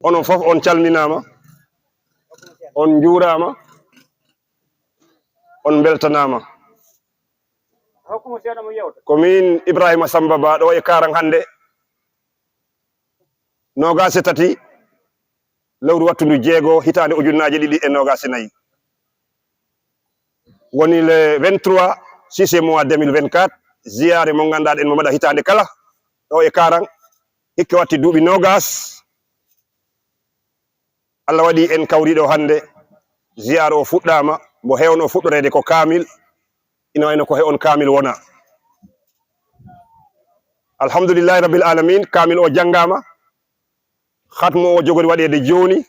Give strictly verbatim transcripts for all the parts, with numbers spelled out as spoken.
Onon fof on calminaama, on njuuraama, on mbeltanaama. Ko miin Ibrahima Samba Ba, ɗo e Karang hannde, noogaas e tati lewru wattundu jeego, hitaande ujunnaaje ɗiɗi e noogaas e nayi. Woni le vingt-trois sixième mois deux mille vingt-quatre, ziyaare mo ngannduɗaa en mo mbaɗa hitaande kala, ɗo e Karang, hikka watti duuɓi noogaas. Allah waɗi en kawri ɗo hannde, ziyaare o fuɗɗaama, mo heewno fuɗɗoreede ko kaamil, ina wayno ko he on kaamil wona. Alhamdulillahi Rabbil Alamin, kaamil o janngaama, khatmu o jogori waɗeede jooni,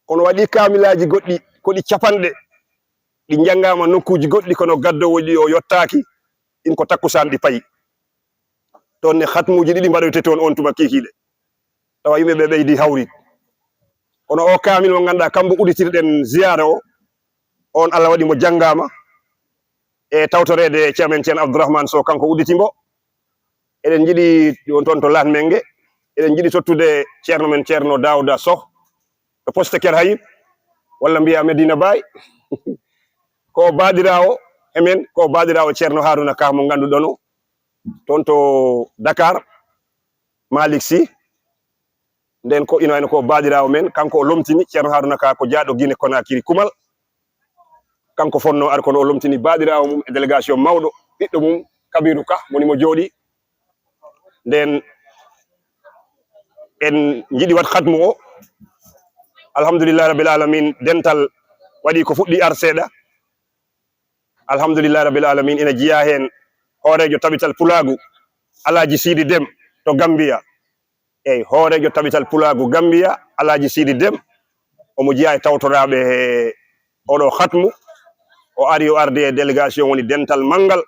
kono waɗi kaamilaaji goɗɗi ko ɗi capanɗe, ɗi njanngaama nokkuuji goɗɗi, kono gaddoowo ɗi o yottaaki, ɗin ko takkusaan ɗi payi. Toon ne khatmuuji ɗiɗi mbaɗoyte toon on tuma kiikiiɗe. Tawa yimɓe ɓe ɓeydi hawri. Kono o kaamil mo ngannduɗaa kambo udditirɗen ziyaara o, on Allah waɗi mo janngaama e tawtoreede Ceerno men Ceerno Abdourahmane Sow, kanko udditi mbo. Eɗen njiɗi on toon to Latmingué, eɗen njiɗi tottude ceerno men Ceerno Daouda Sow to poste Kerhayib, walla mbiya Medina Baye. Ko baaɗiraawo e men, ko baaɗiraawo Ceerno Haruna Ka mo ngannduɗon o, toon to Dakar, Malick Sy. Nden ko ina wayno ko baaɗiraawo men, kanko o lomtini, Ceerno Haruna Ka ko jaaɗo Guinée Conakry Kumal. Kanko fonnoo ar kono o lomtini baaɗiraawo mum e délégation mawɗo, ɓiɗɗo mum Kabiru Ka, woni mo jooɗi. Nden en njiɗi waɗ khatmu o. Alhamdulillahi Rabbil Alamin, dental waɗi ko fuɗɗi ar seeɗa. Alhamdulillahi Rabbil Alamin, ina jeyaa heen hooreejo Tabital Pulaagu, Alaaji Siidi Dem to Gambiya. Eyi, hooreejo Tabital Pulaagu Gambiya, Alaaji Siidi Dem, omo jeyaa e tawtoraaɓe he oɗo khatmu. O ari, o ardi e délégation woni dental manngal,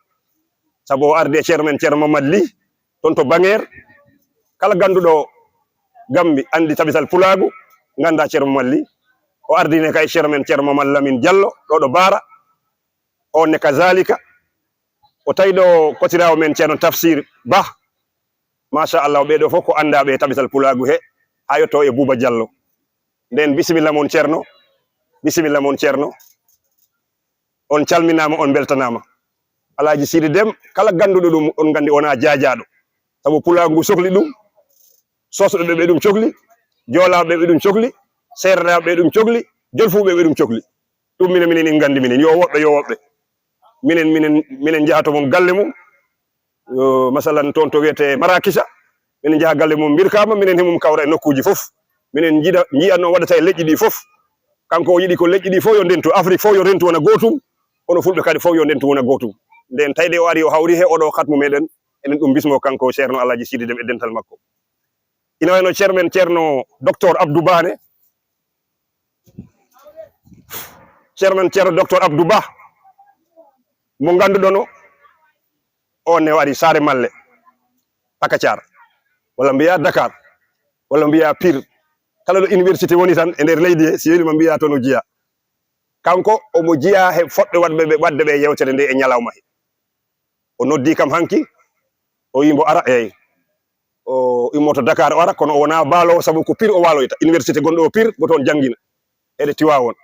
sabu o ardi e Ceerno men Ceerno Mamad Ly, toon to Baŋeer. Kala gannduɗo Gambi anndi Tabital Pulaagu, ngannda Ceerno Mamad Ly. O ardine kay Ceerno men Ceerno Mamad Lamin Jallo, ɗo ɗo Baara. On ne kazaalika. O tawi ɗo kotiraawo men Ceerno Tafsir Bah. Machallah, ɓee ɗo fof ko anndaaɓe e Tabital Pulaagu he, haa yetto e Buuba Jallo. Nden bisimilla mon Ceerno, bisimilla mon Ceerno. On calminaama, on mbeltanaama. Alaaji Siidi Dem, kala gannduɗo ɗum, on nganndi wonaa jaajaaɗo. Sabu Pulaagu ngu sokli ɗum, Soosɓe ɓe ɓe ɗum cokli, Joolaaɓe ɓe ɗum cokli, Seereraaɓe ɓe ɗum cokli, Jolfuuɓe ɓe ɗum cokli. Ɗum minen, minen en nganndi minen, yo woɓɓe, yo woɓɓe. Minen, minen, minen njaha to mum galle mum, yo, masalan, toon to wiyetee Marakisa, minen njaha galle mum Mbirkaama, minen he mum kawra e nokkuuji fof. Minen njiɗa, njiya no waɗata e leƴƴi ɗi fof. Kanko o yiɗi ko leƴƴi ɗi fof yo ndentu, Afrik fof yo rentu wona gootum, kono Fulɓe kadi fof yo ndentu wona gootum. Nden tawde o ari o hawri he oɗo khatmu meɗen, enen ɗum bismo kanko Ceerno Alaaji Siidi Dem e dental makko. Ina wayno Ceerno men Ceerno Docteur Abdou Ba ne, Ceerno men Ceerno Docteur Abdou Ba, mo ngannduɗon o, on ne o ari Saare Malle, Pakacar, walla mbiya Dakar, walla mbiya Pire. Kala ɗo université woni tan e nder leydi he, si weli ma mbiya toon o jeyaa. Kanko omo jeyaa he fotɓe waɗɓe ɓe, waɗde ɓe yewtere nde e ñalawma he. O noddi kam hanki, o wi mbo ara, eey. O immoto Dakar o ara, kono o wonaa baalowo, sabu ko Pire o waaloyta. Université gonɗo o Pire, mbo toon janngina. Eɗe Tiwaawoon.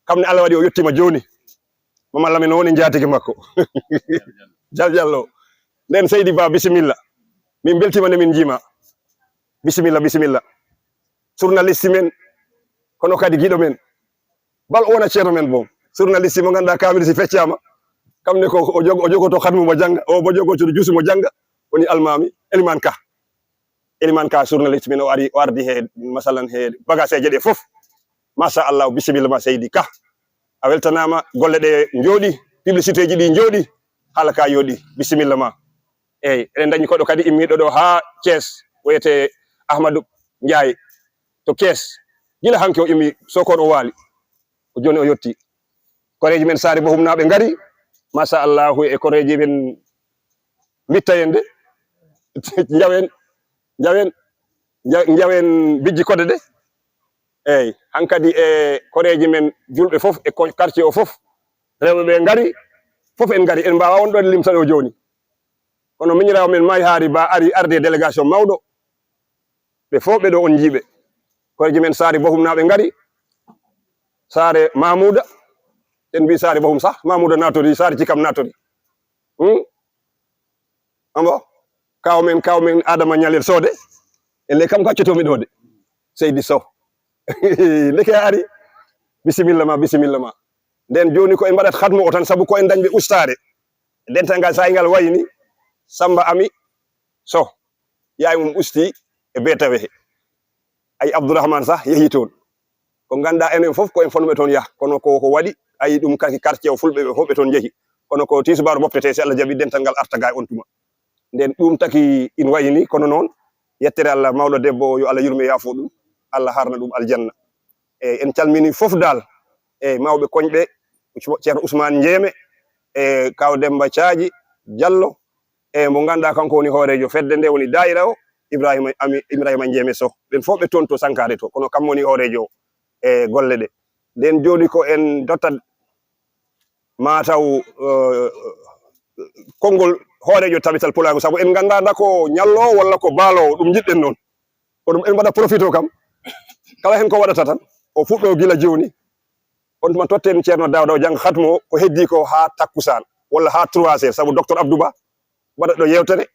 Kam ne Allah waɗi o yettima jooni. Mama Lamine o woni njaatigi makko. Jal Jallo. Nden Seydi Ba, bisimilla. Min mbeltima nde min njiima. Bisimilla, bisimilla. Journaliste men, kono kadi giɗo men. Bal o wona ceerno men boom. Journaliste mo ngannduɗaa kaamil si feccaama, kam ne ko o jog-, o jogoto khatmu mo jannga, o bo jogoto jusu mo jannga, woni almaami, Eliman Ka. Eliman Ka journaliste men o ari, o ardi he, masalan, he bagageeje ɗe fof. Machallah, bisimilla ma Seydi Ka. A weltanaama, golle ɗe njooɗi, publicitéji ɗi njooɗi, haala ka yooɗi, bisimilla ma. Eey, eɗen ndañi koɗo kadi immiiɗo ɗo haa Thiès, wiyetee Ahmadou Ndiaye to Thiès. Gila hanki o immi Sokone o waali. Ko jooni o yotti. Koreeji men Saare Bohumnaaɓe ngari. Machallahu, e koreeji men mbitta en de. Njawen, njawen, nja-, njawen bijji kodde ɗe. Eey, hankadi e koreeji men julɓe fof, e ko-, quartier o fof. Rewɓe ɓe ngari, fof en ngari. En mbaawa on ɗon limta ɗo jooni. Kono miñiraawo men May Haari Ba ari, ardi e délégation mawɗo. Ɓe fof ɓe ɗo on njiiɓe. Koreeji men Saare Bohum naaɓe ngari, Saare Mamuda, en mbi Saare Bohum sah, Mamuda natori, Saare Cikam natori. Hmm? Ambo, kaw men, kaw men Adama Ñalel Soode, e le kam ko accotoomi ɗo de, Seydi Sow. Ndeke a ari, bisimilla ma, bisimilla ma. Nden jooni ko en mbaɗat hatmu o tan, sabu ko en dañɓe ustaare. Dental ngal, so ngal wayni, Samba Ami Sow, yaay mum usti e Beetawe he. Ay Abdourahmane Sah yehi toon. Ko ngannduɗaa enen fof ko en fonɓe toon yah, kono ko, ko waɗi, ayi ɗum kadi quartier o fulɓe ɓe fof ɓe toon njehi. Kono ko tisbaar moftetee, si Allah jaɓi dental ngal arta ga e on tuma. Nden ɗum taki in wayi ni, kono noon, yettere Allah mawɗo debbo o, yo Allah yurme yaafo ɗum, Allah harna ɗum aljanna. E en calmini fof dal, e mawɓe koñ ɓe, Ceerno Ousmane Njeeme, e Kaw Demba Caaji Jallo, e mo ngannduɗaa kanko woni hooreejo fedde nde, woni daayira o, Ibrahima Ami, Ibrahima Njeeme Soh. Ɓen fof ɓe toon to Sankaare to, kono kam woni hooreejo e golle ɗe. Nden jooni ko en dottat mataw, eh, konngol hooreejo Tabital Pulaagu, sabu en nganndaa nda ko ñalloowo walla ko baaloowo, ɗum njiɗɗen noon. Ko ɗum en mbaɗa profito kam, kala heen ko waɗata tan, o fuɗɗo gila jooni. On tuma totten Ceerno Daawda o jannga hatmu o, ko heddii ko haa takkusaan, walla haa trois heures, sabu docteur Abdou Ba waɗa ɗo yeewtere.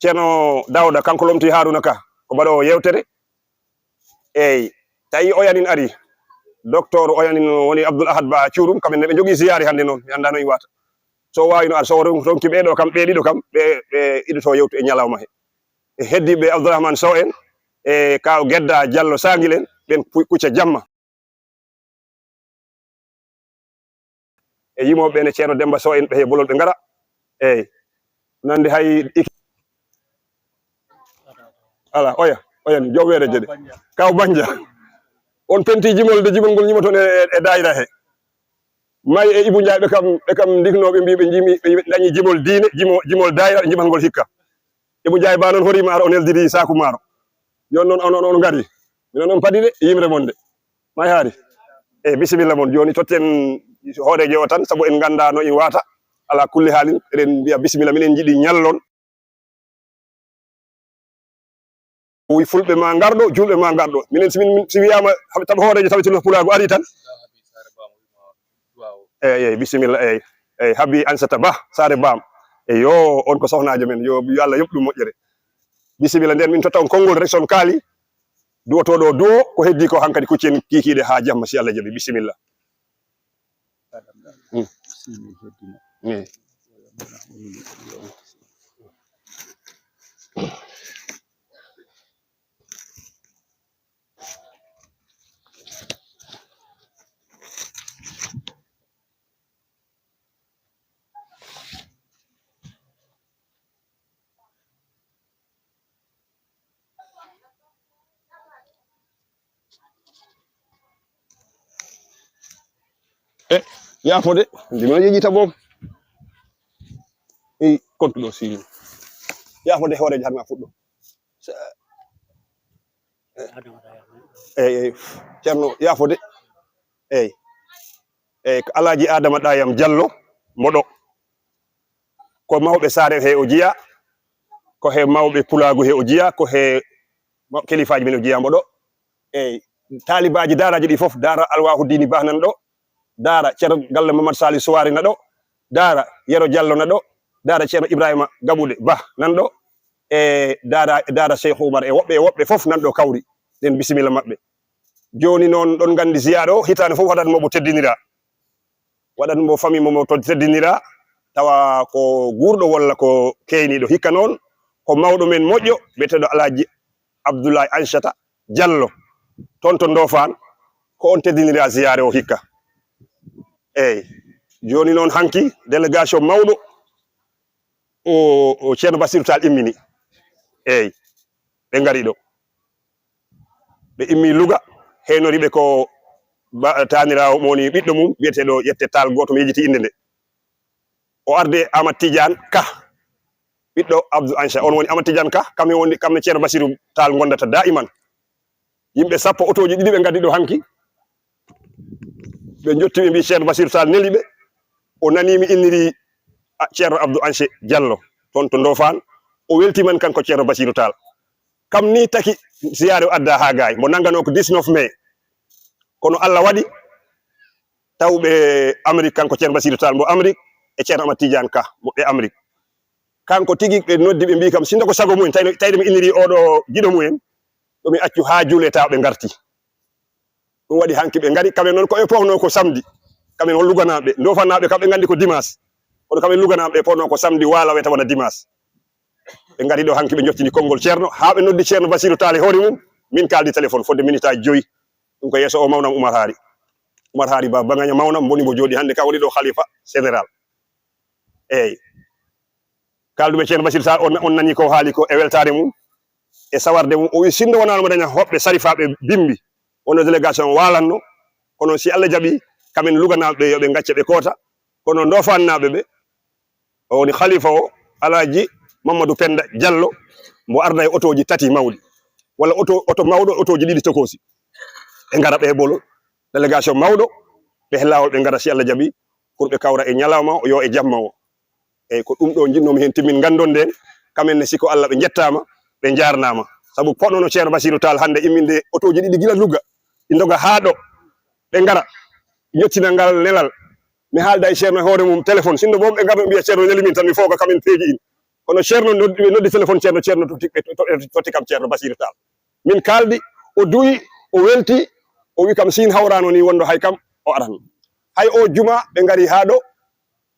Ceerno Daawda, kanko lomti Haaruna Ka, ko mbaɗoowo yeewtere. Eey, tawi oyanin ari. Docteur oyanin woni Abdoul Ahad Ba Cuurum, kamɓe ne ɓe njogii ziyaare hannde noon, mi anndaa no iwata. So waawino ar, so ron-, ronki ɓee ɗo kam, ɓee ɗiɗo kam, ɓe, ɓe idoto yewtu e ñalawma he. E heddiiɓe Abdourahmane Sow en, e Kaaw Gedda Jallo Saangil en, ɓen ku-, kucca jamma. E yimooɓe ɓe ne Ceerno Demmba Sow en, ɓe he bolol ɓe ngara. Eey. Nande hay iki-, ala, oya, oya ni, joom weereeje ɗe. Kaaw Bannja. On penti jimol de, jimol ngol ñimoton e, e, e daayira he. May e Ibou Ndiaye, ɓe kam, ɓe kam ndiknooɓe mbi ɓe jimi, ɓe dañi jimol diine, jimo-, jimol daayira, ɓe jimat ngol hikka. Ibou Ndiaye ba noon horiima ara, o neldiri saaku maaro. Jooni noon on, on, on ngari. Minen on padi de, yimre mon de. May haari. Eey, bisimilla mon. Jooni totten hooreejo o tan, sabu en nganndaa no en wata. Ala kulli haalin, eɗen mbiya bisimilla, minen njiɗi ñallon. Wi fulɓe ma ngarɗo, julɓe ma ngarɗo. Minen si min, si wiyaama taɓa hooreejo Tabital Pulaagu ari tan. Eey, eey, bisimilla, eey. Eey, Habi Ansata Ba, Saare Bam. Eey, yo, on ko sohnaajo men. Yo, yo Allah yoɓ ɗum moƴƴere. Bisimilla, nden min totta on konngol rek, son kaali. Duwotooɗo o duwo, ko heddii ko hankadi kuccen kiikiiɗe haa jamma, si Allah jaɓi. Bisimilla. Mm. Mm. E, yaafo de, ndima yejjita boom. Eyi, kontu ɗo siini. Yaafo de, hooreejo, har ma fuɗɗo. Sa-, eyi, eyi, Ceerno, yaafo de. Eyi. Eyi, ko Alaaji Adama Ɗayam Jallo, mboɗo. Ko mawɓe Saare he o jeyaa, ko he mawɓe Pulaagu he o jeyaa, ko he ma-, kelifaaji men o jeyaa mboɗo. Eyi, taalibaaji daaraaji ɗi fof, daara Alwahu Diini Bah nan ɗo, daara Ceerno Galle Mamadou Saliou Souare na ɗo, daara Yero Jallo na ɗo, daara Ceerno Ibrahima Gaɓuɗe Bah nan ɗo, e daara, daara Cheikh Oumar e woɓɓe, e woɓɓe fof nan ɗo kawri. Ɗen bisimilla maɓɓe. Jooni noon, ɗon nganndi ziyaare o, hitaande fof waɗat mo mo teddiniraa. Waɗat mo famille mo mo to teddiniraa, tawa ko guurɗo walla ko keeniiɗo. Hikka noon, ko mawɗo men moƴƴo, biyeteeɗo Alaaji Abdoulaye Ancata Jallo, toon to Ndofaan, ko on teddiniraa ziyaare o hikka. Eey. Jooni noon hanki, délégation mawɗo, o, o Ceerno Basiru Taal immini. Eey. Ɓe ngari ɗo. Ɓe immi Louga, heenori ɓe ko ba-, taaniraawo mo woni ɓiɗɗo mum, biyeteeɗo Yette Taal, gooto mo yejjiti innde nde. O arde Amat Tidiane Ka, ɓiɗɗo Abdou Ancha. On woni Amat Tidiane Ka, kamɓe woni, kamɓe Ceerno Basiru Taal ngondata daiman. Yimɓe sappo, otooji ɗiɗi ɓe ngaddi ɗo hanki. Ɓe njotti ɓe mbi Ceerno Basiru Taal neli ɓe. O nani mi inniri a-, Ceerno Abdou Anche Diallo toon to Ndofaan. O weltiima kanko Ceerno Basiru Taal. Kam ni taki siyaare o adda haa gaay, mbo nannganoo ko dix-neuf mai. Kono Allah waɗi tawɓe Amérique, kanko Ceerno Basiiru Taal mbo Amérique e Ceerno Amad Tidiane Ka mbo ɓe Amérique. Kanko tigi ɓe noddi, ɓe mbii kam, sinno ko sago mumen, tawi, tawi mi inniri oɗo giɗo mumen, ɗo mi accu haa juulee tawa ɓe ngarti. Ɗum waɗi hanki ɓe ngari, kamen noon ko ɓe pohnoo ko samedi. Kamen on Luganaaɓe, Ndofannaaɓe kam ɓe nganndi ko dimanche. Kono kamen Luganaaɓe ɓe pohnoo ko samedi, waala weta wona dimanche. Ɓe ngari ɗo hanki, ɓe njottini konngol Ceerno, haa ɓe noddi Ceerno Basiiru Taal e hoore mum, min kaaldi téléphone fodde minitaaji joyi. Ɗum ko yeeso o mawnam Umar Haari. Umar Haari Ba Bagaña mawnam, mboni mbo jooɗi hannde, ka woni ɗo khalifa général. Eeyi. Kaalduɓe Ceerno Basiiru Taal, on, on nani ko haali ko e weltaare mum, e sawarde mum. O wi, sinno wonaa mo daña hoɓɓe sarifaaɓe bimbi, wonno délégation waalanno, kono si Allah jaɓi, kamen Luganaaɓe ɓe, yo ɓe ngacce ɓe koota, kono Ndofannaaɓe ɓe, o woni khalifa o, Alaaji Mamadou Penda Diallo, mbo arda e otooji tati mawɗi, walla oto, oto mawɗo, otooji ɗiɗi tokoosi. Ɓe ngara ɓe bolo, délégation mawɗo, ɓe he laawol ɓe ngara si Allah jaɓi, pour ɓe kawra e ñalawma o, yo e jamma o. Eeyi, ko ɗum ɗo njiɗnoomi heen timmin, nganndon ndeen, kamen ne, si ko Allah, ɓe njettaama, ɓe njaarnaama. Sabu poɗnono Ceerno Basiiru Taal hannde imminde otooji ɗiɗi gila Lugga, ɗi ndoga haa ɗo, ɓe ngara, yettina ngal nelal. Mi haalda e Ceerno e hoore mum téléphone, sinno bom ɓe ngarno mbiya Ceerno neli min tan, mi fooga kamen peeji in. Kono Ceerno noddi, ɓe noddi téléphone Ceerno, Ceerno totti, ɓe to-, to-, totti kam Ceerno Basiiru Taal. Min kaaldi, o duwi, o welti, o wi kam, si in hawraano ni, wonno hay kam o aran. Hay o juma, ɓe ngari haa ɗo,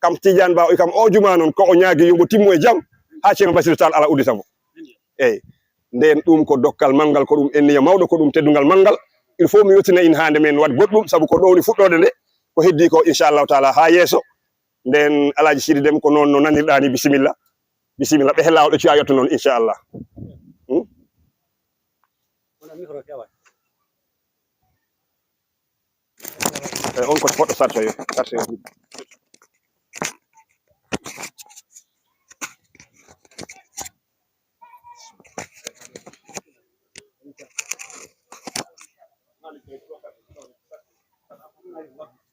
kam Tidiane Ba, o wi kam, o juma noon, ko o ñaagi yo mbo timmu e jam, haa Ceerno Basiiru Taal ala uddita mo. Eeyi. Ndeen ɗum ko dokkal manngal, ko ɗum enniya mawɗo, ko ɗum teddungal manngal. Il faut mi yottina in haa nde men waɗ goɗɗum, sabu ko ɗo woni fuɗɗoode nde, ko heddii ko, inchallahu taala, haa yeeso. Ndeen Alaaji Siidi Dem, ko noon no nanirɗaa ni, bisimilla. Bisimilla, ɓe he laawol, ɓe cuya yotto noon, inchallah. Hmm? Eeyi, on ko poɗɗo sartoyo, sartoyo.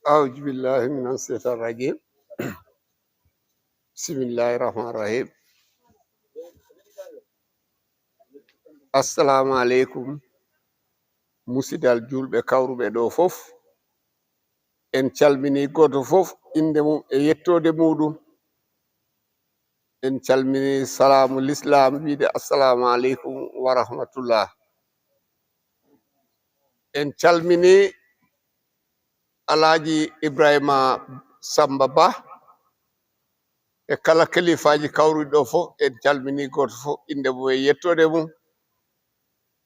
أعوذ بالله من الشيطان الرجيم. بسم الله الرحمن الرحيم. Assalamu aleykum, musidal juulɓe kawruɓe ɗo fof. En calmini gooto fof innde mum e yettoode muɗum. En calmini salaamu lislaam, wiide assalamu aleykum wa rahmatullah. En calmini Alaaji Ibrahima Samba Ba e kala kalifaaji kawruɗi ɗo fof, en calmini gooto fof innde mum e yettoode mum.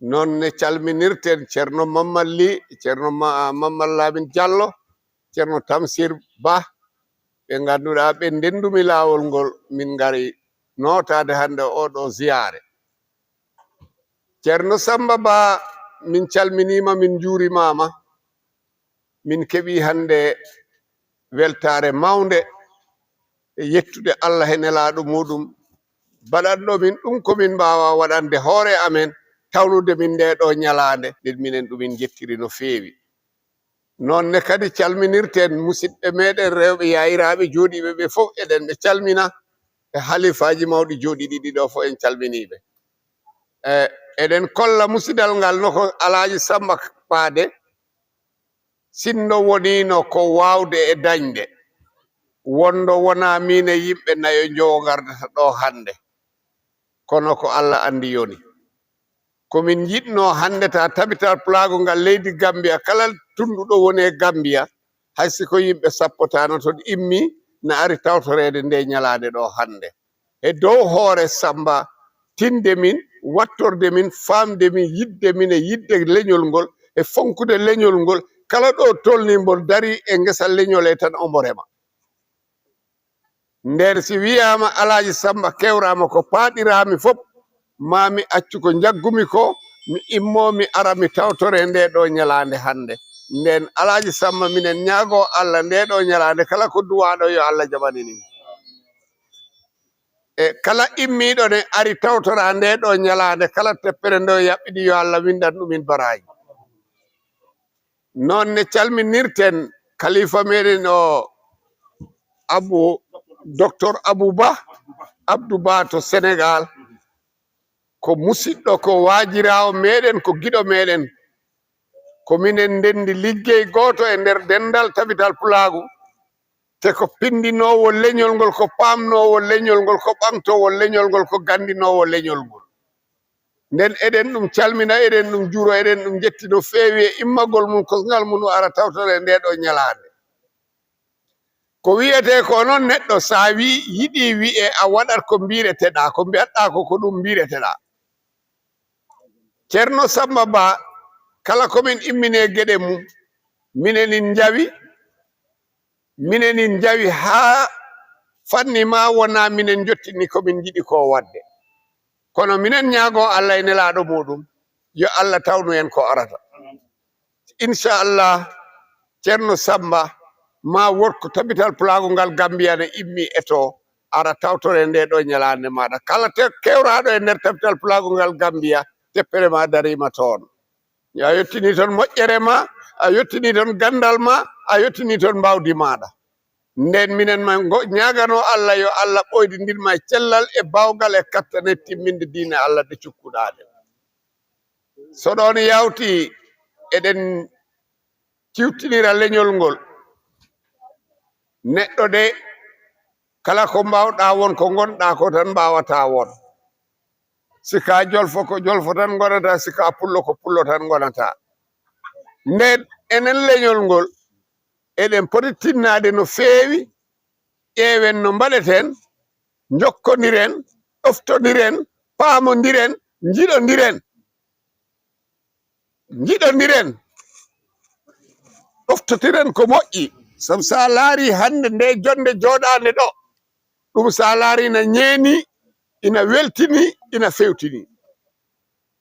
Noon ne calminirten Ceerno Mamman Ly, Ceerno Ma-, Mamman Lamin Diallo, Ceerno Tamsir Ba, ɓe ngannduɗaa ɓe ndenndumi laawol ngol, min ngari nootaade hannde oɗo ziyaare. Ceerno Samba Ba, min calminiima, min njuurimaama. Min keɓii hannde weltaare mawnde e yettude Allah e nelaaɗo muɗum, baɗanɗo min ɗum ko min mbaawa waɗande hoore amen, tawnude min ndee ɗoo ñalaande, nde minen ɗum min njettiri no feewi. Noon ne kadi calminirten musidɓe meɗen rewɓe yaayiraaɓe jooɗiiɓe ɓe fof, eɗen ɓe calmina, e halifaaji mawɗi jooɗiiɗi ɗiɗo fof en calminiiɓe. E, eɗen kolla musidal ngal no ko Alaaji Samba Paade, sinno woniino ko waawde e dañde, wondo wonaa miin e yimɓe nayo njowo ngardata ɗo hannde, kono ko Allah anndi yoni. Ko min njiɗnoo hannde ta tabital pulaagu ngal leydi Gambiya, kala tunnduɗo woni e Gambiya, hay si ko yimɓe sappo tano toon immi, na ari tawtoreede nde ñalaande ɗo hannde. E dow hoore Samba, tinde min, wattorde min, faamde min, yiɗde min e yiɗde leñol ngol, e fonkude leñol ngol, kala ɗo tolni mbo dari e ngesa leñol e tan omo rema. Nden si wiyaama Alaaji Samba kewraama ko paaɗiraami fof, maa mi accu ko njaggumi ko, mi immoo mi ara mi tawtore nde ɗo ñalaande hannde. Nden Alaaji Samba, minen ñaagoo Allah nde ɗo ñalaande kala ko duwaaɗo yo Allah jaɓanin. E kala immiiɗo ne ari tawtora nde ɗo ñalaande, kala teppere nde o yaɓɓidi yo Allah winndan ɗumin baraaji. Noon ne calminirten kalifa meɗen o Abu, Docteur Abou Ba, Abdou Ba to Sénégal. ko musiɗɗo, ko waajiraawo meɗen, ko giɗo meɗen. Ko minen ndenndi liggey gooto e nder denndal Tabital Pulaagu. Te ko pinndinoowo leñol ngol, ko paamnoowo leñol ngol, ko ɓaŋtoowo leñol ngol, ko ganndinoowo leñol ngol. Nden eɗen ɗum calmina, eɗen ɗum juuro, eɗen ɗum njetti no feewi e immagol mum, kosngal mum o ara tawtore e ndee ɗoo ñalaande. Ko wiyetee ko noon, neɗɗo so a wi-, yiɗii wiye a waɗat ko mbiireteɗaa, ko mbiyaɗaa ko, ko ɗum mbiireteɗaa. Ceerno Sammba Ba, kala ko min immini e geɗe mum, minen en njawi, minen en njawi haa fanni ma wona minen njottini ko min njiɗi ko waɗde. Kono minen ñaagoo Allah e Nelaaɗo muuɗum, yo Allah tawnu en ko arata. Inchallah, Ceerno Sammba, ma wot ko Tabital Pulaagu ngal Gammbiya ne immi e to, ara tawtore ndee ɗoo ñalaande maaɗa. Kala te-, kewraaɗo e nder Tabital Pulaagu ngal Gammbiya, teppere ma dariima toon. A yottinii toon moƴƴere ma, a yottinii toon ganndal ma, a yottinii toon mbaawdi maaɗa. Nden minen ma ngo-, ñaaganoo Allah, yo Allah ɓoydindir ma e cellal e baawgal e kattane timminde diine Allah nde cukkuɗaa nde. So ɗoon yawti, eɗen ciwtinira leñol ngol. Neɗɗo de, kala ko mbaawɗaa won, ko ngonɗaa ko tan mbaawataa won. Si ka jolfo, ko jolfo tan ngonata, si ka pullo, ko pullo tan ngonata. Nden enen leñol ngol, eɗen poti tinnaade no feewi, ƴeewen no mbaɗeten, njokkondiren, ɗoftondiren, paamondiren, njiɗondiren. Njiɗondiren, ɗoftotiren ko moƴƴi. Sabu so a laarii hannde nde jonnde jooɗaande ɗo, ɗum so a laarii ina ñeeni, ina weltini, ina fewtini.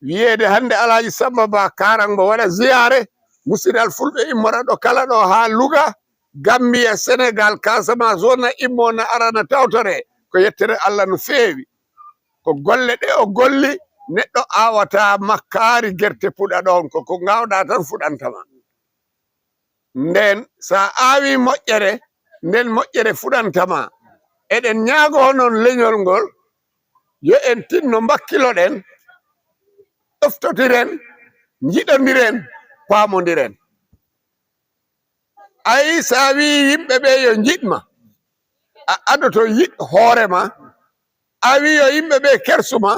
Wiyeede hannde Alhaji Sammba Ba Kaarang mbo waɗa ziyaare, musidal fulɓe immora ɗo kala ɗo haa Louga, Gammbiya, Senegaal, Casamance, wona immo na ara na tawtore, ko yettere Allah no feewi. Ko golle ɗe o golli, neɗɗo aawata makkaari gerte puɗa ɗoon, ko ko ngaawɗaa tan fuɗanta ma. Nden, so a aawii moƴƴere, nden moƴƴere fuɗanta ma. Eɗen ñaagoo noon leñol ngol, yo en tinno mbakkiloɗen, ɗoftotiren, njiɗondiren, paamondiren. Ayi, so a wii yimɓe ɓe yo njiɗ ma, a adoto yiɗ hoore ma. A wii yo yimɓe ɓe kersu ma,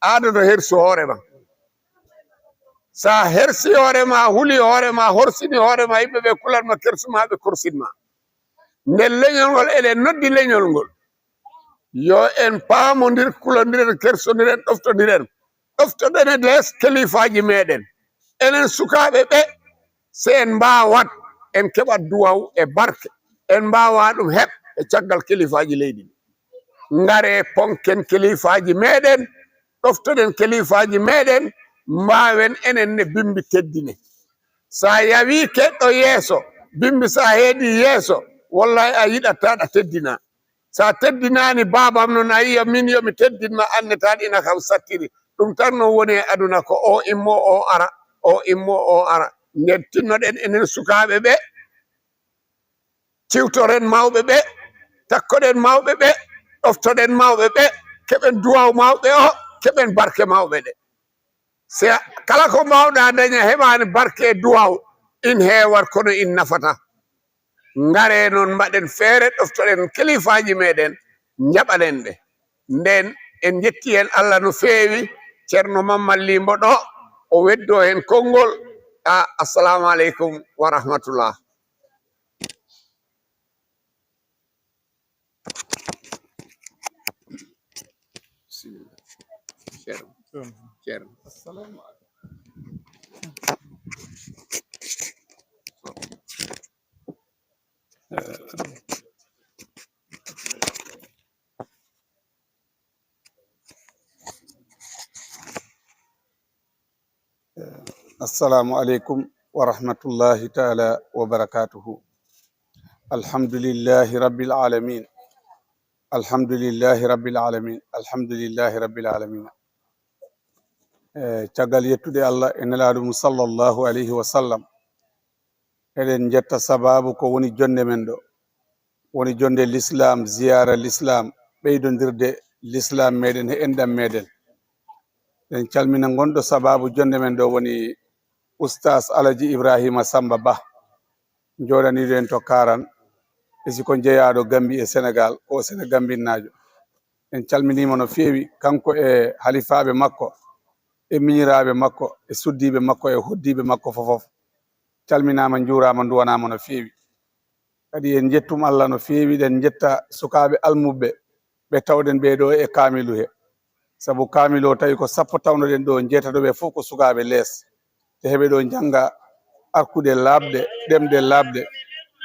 a adoto hersu hoore ma. So a hersi hoore ma, a huli hoore ma, a horsini hoore ma, yimɓe ɓe kulan ma kersu ma, ɓe korsin ma. Nden leñol ngol, eɗen noddi leñol ngol. Yo en paamondir, kulondiren, kersondiren, ɗoftondiren. Ɗoftoɗen e les kaliifaaji meɗen. Enen sukaaɓe ɓe, so en mbaawat, en keɓat duwaw e barke. En mbaawa ɗum heɓ e caggal kaliifaaji leydi ndi. Ngare ponken kaliifaaji meɗen, ɗoftoɗen kaliifaaji meɗen, mbaawen enen ne bimbi teddine. So a yawii keɗɗo yeeso, bimbi so a heedii yeeso, wallahi a yiɗataa ɗa teddinaa. So a teddinaani baabam noon, a yiya min yo mi teddin ma, anne tan ina kam sattiri. Ɗum tan noon woni e aduna ko o immo, o ara, o immo, o ara. Nden tinnoɗen enen sukaaɓe ɓe, ciwtoren mawɓe ɓe, takkoɗen mawɓe ɓe, ɗoftoɗen mawɓe ɓe, keɓen duwaw mawɓe o, keɓen barke mawɓe ɗe. Se kala ko mbaawɗaa daña heɓaani barke e duwaw, in heewat kono in nafata. Ngare noon mbaɗen feere ɗoftoɗen kaliifaaji meɗen, njaɓanen ɓe. Nden en njetti en Allah no feewi, Ceerno Mamman Limbo ɗo, o weddoo heen konngol. A, assalamu aleykum wa rahmatullah. Bisimilla. Ceerno. Ceerno. Assalamu aleykum. Assalamu aleykum wa rahmatullahi taala wa barakatuhu. Alhamdulillahi rabbil alamin. Alhamdulillahi rabbil alamin. Alhamdulillahi rabbil alamin. Eh, caggal yettude Allah e Nelaaɗo mum sallallahu alayhi wa sallam, eɗen njetta sababu ko woni jonnde men ɗo. Woni jonnde l'islam, ziyara l'islam, ɓeydondirde l'islam meɗen e enɗam meɗen. Eɗen calmina gonɗo sababu jonnde men ɗo, woni Oustaz Alaji Ibrahima Samba Ba, jooɗaniiɗo en to Karan, e si ko jeyaaɗo Gambi e Senegal, ko o Senegambinnaajo. En calminiima no feewi, kanko e halifaaɓe makko, e miñiraaɓe makko, e suddiiɓe makko, e hoddiiɓe makko fofof. Calminaama, njuuraama, nduwanaama no feewi. Kadi en njettum Allah no feewi, ɗen njetta sukaaɓe almuɓɓe ɓe tawɗen ɓee ɗo e kaamilu he. Sabu kaamilu o tawi ko sappo tawnoɗen ɗo, njeetaɗo ɓe fof ko sukaaɓe lees. Te heɓe ɗo njannga arkuɗe laaɓɗe, ɗemɗe laaɓɗe.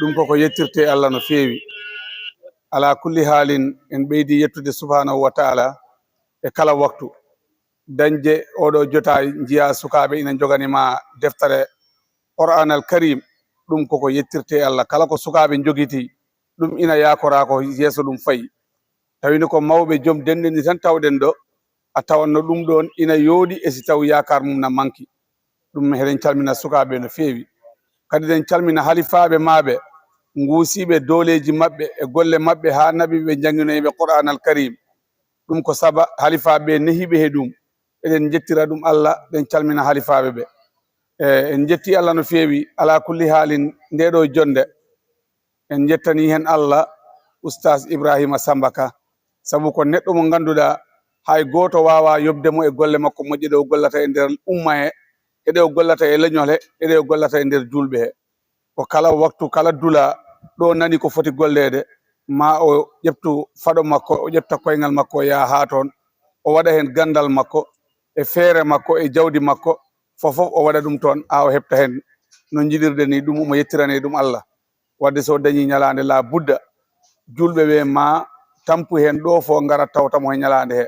Ɗum koko yettirte Allah no feewi. Alaa kulli haalin, en ɓeydi yettude subhaanahu wa taala e kala waktu. Dañde oɗo jotaay, njiya sukaaɓe ina njogani ma deftere Qur'aan al Karim. Ɗum koko yettirte Allah. Kala ko sukaaɓe njogiti, ɗum ina yaakora ko yeeso ɗum fayi. Tawino ko mawɓe joom denɗe ni tan tawɗen ɗo, a tawanno ɗum ɗoon ina yooɗi e si taw yaakaar mum na manki. Ɗum heɗen calmina sukaaɓe no feewi. Kadi eɗen calmina halifaaɓe maaɓe, nguusiiɓe dooleeji maɓɓe e golle maɓɓe haa naɓi ɓe njannginoyi ɓe Qur'aan al Karim. Ɗum ko saba halifaaɓe ɓe nehiiɓe he ɗum. Eɗen njettira ɗum Allah, ɗen calmina halifaaɓe ɓe. E, en njetti Allah no feewi. Alaa kulli haalin, nde ɗo jonnde, en njettanii heen Allah, Oustaz Ibrahima Samba Ka, sabu ko neɗɗo mo ngannduɗaa hay gooto waawaa yoɓde mo e golle makko moƴƴe ɗe o gollata e nder umma he, e ɗe o gollata e leñol he, e ɗe o gollata e nder juulɓe he. Ko kala waktu, kala dula ɗo nani ko foti golleede, ma o ƴeftu faɗo makko, o ƴefta koyngal makko, o yaha haa toon, o waɗa heen ganndal makko, e feere makko, e jawdi makko, fofof o waɗa ɗum toon, haa o heɓta heen no njiɗirde ni. Ɗum omo yettirane ɗum Allah. Wadde so dañii ñalaande, laa budda, juulɓe ɓe ma tampu heen ɗo fof, ngara tawta mo he ñalaande he.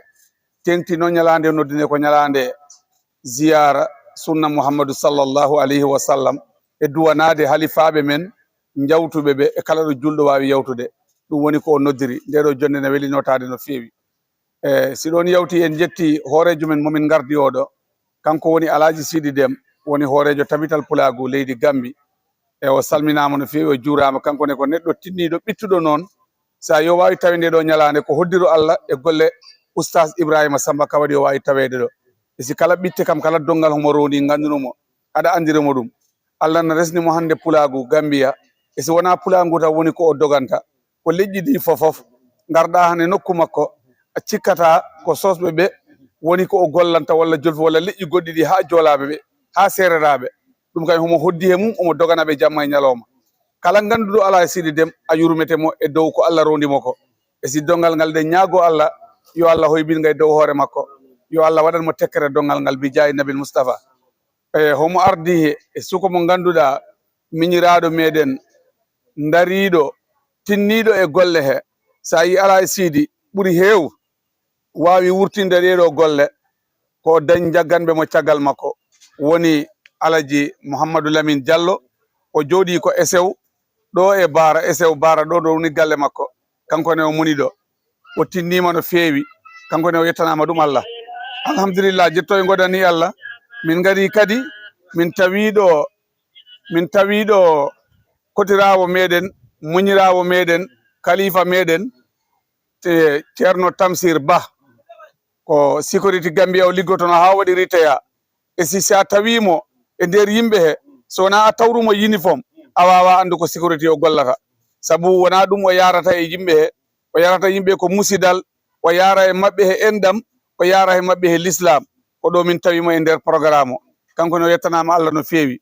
Teeŋti noon ñalaande o noddine ko ñalaande ziyaara sunna Muhammadu sallallahu alayhi wa sallam, e duwanaade halifaaɓe men njawtuɓe ɓe, e kala ɗo juulɗo waawi yawtude. Ɗum woni ko o noddiri. Nde ɗo jonnde ne weli nootaade no feewi. E, si ɗoon yawti, en njetti hooreejo men mo min ngardi oɗo, kanko woni Alaaji Siidi Dem, woni hooreejo Tabital Pulaagu leydi Gambi. E, o salminaama no feewi, o juuraama. Kanko ne ko neɗɗo tinniiɗo, ɓittuɗo noon. So a yo waawi tawi nde ɗo ñalaande, ko hoddiro Allah e golle Oustaz Ibrahima Samba Ka waɗi o waawi taweede ɗo. E si kala ɓitte kam, kala donngal homo rowndi, ngannduno mo, aɗa anndira mo ɗum. Allah na resni mo hannde Pulaagu Gambiya. E si wonaa Pulaagu tan woni ko o doganta, ko leƴƴi ɗi fofof, ngarɗa hannde nokku makko, a cikkata ko sosɓe ɓe woni ko o gollanta, walla jolfe, walla leƴƴi goɗɗi ɗi, haa joolaaɓe ɓe, haa seereraaɓe. Ɗum kay, homo hoddi he mum, omo dogana ɓe jamma e ñalawma. Kala ngannduɗo Alaaji Siidi Dem, a yurmete mo e dow ko Allah rowndi mo ko. E si donngal ngal, ɗen ñaago Allah, yo Allah hoybin ngal e dow hoore makko, yo Allah waɗan mo tekkere donngal ngal, bi jaayi Nabil Mustafa. E, homo ardi he, e suko mo ngannduɗaa, miñiraaɗo meɗen, ndariiɗo, tinniiɗo e golle he. So a yii Alaaji Siidi ɓuri heew waawi wurtinde ɗee ɗo golle, ko o dañ jagganɓe mo caggal makko, woni Alaji Mouhamadou Lamine Diallo, o jooɗii ko Esew, ɗo e Baara, Esew Baara, ɗo, ɗo woni galle makko. Kanko ne o moni ɗo. O tinniima no feewi. Kanko ne o yettanaama ɗum Allah. Alhamdulillah, jetto e godani Allah. Min ngari kadi, min tawi ɗo, min tawi ɗo kotiraawo meɗen, muñiraawo meɗen, kalifa meɗen, te Ceerno Tamsir Bah. Ko Security Gambia o liggotono haa waɗi ritaya. E si, si a tawi mo e nder yimɓe he, so wonaa a tawru mo uniforme, a waawaa anndu ko security o gollata. Sabu wonaa ɗum o yaarata e yimɓe he, o yaarata yimɓe ko musidal, o yaara e maɓɓe he enɗam, o yaara e maɓɓe he lislaam. Ko ɗo min tawi mo e nder programme o. Kanko ne o yettanaama Allah no feewi.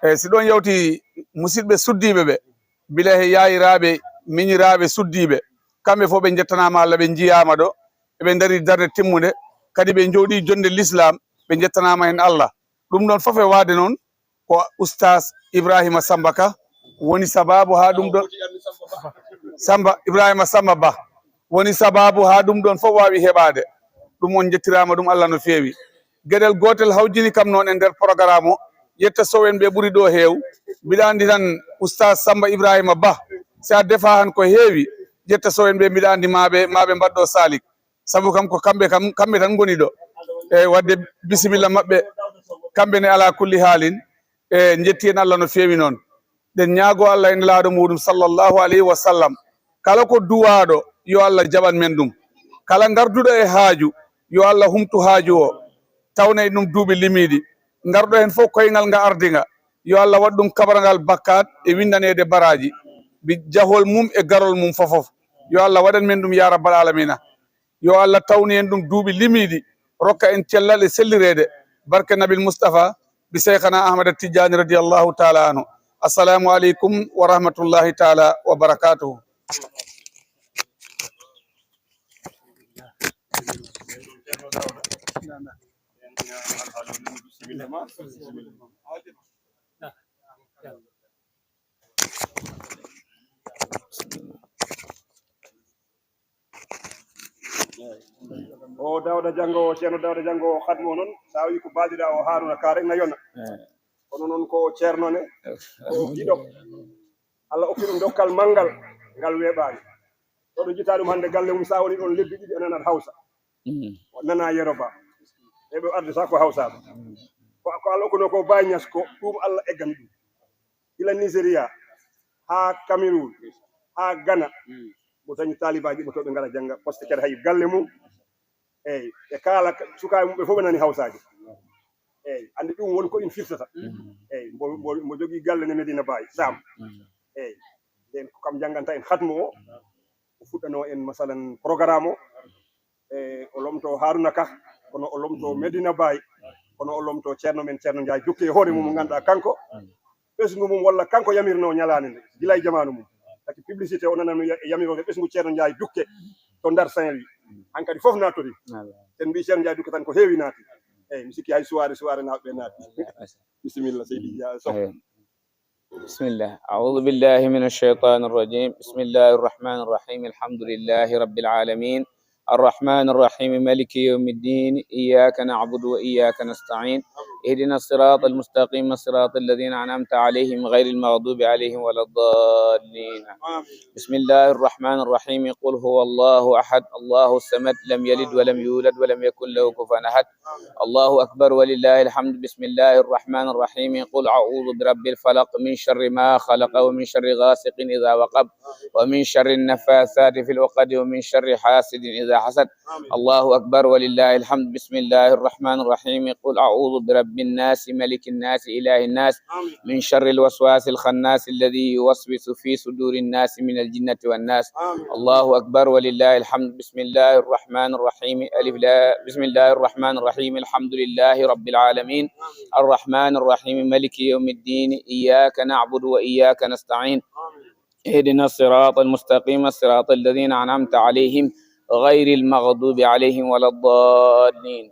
E si ɗoon yawti musidɓe suddiiɓe ɓe, bila he yaayiraaɓe, miñiraaɓe suddiiɓe, kamɓe fof ɓe njettanaama Allah, ɓe njiyaama ɗo, eɓe ndarii darnde timmunde, kadi ɓe njooɗii jonnde lislaam, ɓe njettanaama heen Allah. Ɗum ɗoon fof e waade noon, ko Oustaz Ibrahima Samba Ka woni sabaabu haa ɗum ɗoon, Samba, Ibrahima Samba Ba woni sabaabu haa ɗum ɗoon fof waawi heɓaade. Ɗum on njettiraama ɗum Allah no feewi. Geɗel gootel hawjini kam noon e nder programme o, yetta sowen ɓe ɓuri ɗo heew. Mbiɗa anndi tan Oustaz Samba Ibrahima Ba, si a defaa han ko heewi, yetta sowen ɓe, mbiɗa anndi ma ɓe, ma ɓe mbaɗ ɗo saalik. Sabu kam ko kamɓe kam, kamɓe tan ngoni ɗo. E wadde bisimilla maɓɓe, kamɓe ne alaa kulli haalin. E njetti en Allah no feewi noon. Ɗen ñaago Allah e Nelaaɗo muuɗum sallallahu alayhi wa sallam. Kala ko duwaaɗo, yo Allah jaɓan men ɗum. Kala ngarduɗo e haaju, yo Allah humtu haaju o. tawna en ɗum duuɓi limiiɗi. Ngarɗo heen fof koyngal nga ardi nga, yo Allah waɗ ɗum kabarangal bakkaat e winndaneede baraaji, bi jahol mum e garol mum fofof. Yo Allah waɗan men ɗum, ya rabbal alamina. Yo Allah tawnu en ɗum duuɓi limiiɗi, rokka en cellal e sellireede, barke Nabil Mustafa, bi Seykhana Ahmad Tijjani radiyallahu taala anhu. Assalamu aleykum wa rahmatullahi taala wa barakatuhu. O Dawda Janngo, o Ceerno Dawda Janngo, o Xatmo noon, so a wii ko baajoɗaa o Haaruna Ka rek na yona. Kono noon ko o Ceerno ne, ko o giɗo. Allah okki ɗum dokkal manngal, ngal weeɓaani. Oɗo jitaa ɗum hannde galle mum, so a woni ɗoon lebbi ɗiɗi, a nanat Hawsa. O nana Yeroba. E ɓe arde sa ko Hawsaaɓe. Ko, ko Allah okkuno ko Baay Ñas ko, ɗum Allah eggani ɗum. Gila Nigeria, haa Cameroun, haa Ghana. Mo tañi taalibaaji ɓe to ɓe ngara jannga, poste kadi hay galle mum. Eey, ɓe kaala ka-, sukaaɓe mum ɓe fof ɓe nani Hawsaaji. Eey, anndi ɗum woni ko in firtata. Eey, mbo, mbo, mbo jogii galle ne Medina Baay, Sam. Eey, nden ko kam jannganta en Xatmo o. O fuɗɗanoo en, masalan, programme o. E, o lomtoo Haruna Ka, kono o lomtoo Medina Baay, kono o lomtoo Ceerno men, Ceerno Njaay Dukke, e hoore mum, mo ngannduɗaa kanko, ɓesngu mum, walla kanko yamirnoo ñalaande nde, gila e jamaanu mum. Taki publicité o nananmi ya-, yamiroore ɓesngu Ceerno Njaay Dukke to Ndar Saint-Louis. Hankadi fof naattori. Sen mbii Ceerno Njaay Dukke tan ko heewi naati. Eey, mi sikki hay suwaare, suwaare naatɓe naati. Bisimilla, Seydi Dia Sow. بسم الله. أعوذ بالله من الشيطان الرجيم. بسم الله الرحمن الرحيم. الحمد لله رب العالمين. الرحمن الرحيم. مالك يوم الدين. إياك نعبد وإياك نستعين. اهدنا الصراط المستقيم. صراط الذين أنعمت عليهم غير المغضوب عليهم ولا الضالين. بسم الله الرحمن الرحيم. قل هو الله أحد. الله الصمد. لم يلد ولم يولد ولم يكن له كفوا أحد. الله أكبر ولله الحمد. بسم الله الرحمن الرحيم. قل أعوذ برب الفلق، من شر ما خلق، ومن شر غاسق إذا وقب، ومن شر النفاثات في العقد، ومن شر حاسد إذا حسد. الله أكبر ولله الحمد. بسم الله الرحمن الرحيم. قل أعوذ برب الناس، ملك الناس، إله الناس، من شر الوسواس الخناس الذي يوسوس في صدور الناس من الجنة والناس. الله أكبر ولله الحمد. بسم الله الرحمن الرحيم. ألف لام. بسم الله الرحمن الرحيم. الحمد لله رب العالمين. الرحمن الرحيم. مالك يوم الدين. إياك نعبد وإياك نستعين. اهدنا الصراط المستقيم، صراط الذين أنعمت عليهم، غير المغضوب عليهم ولا الضالين.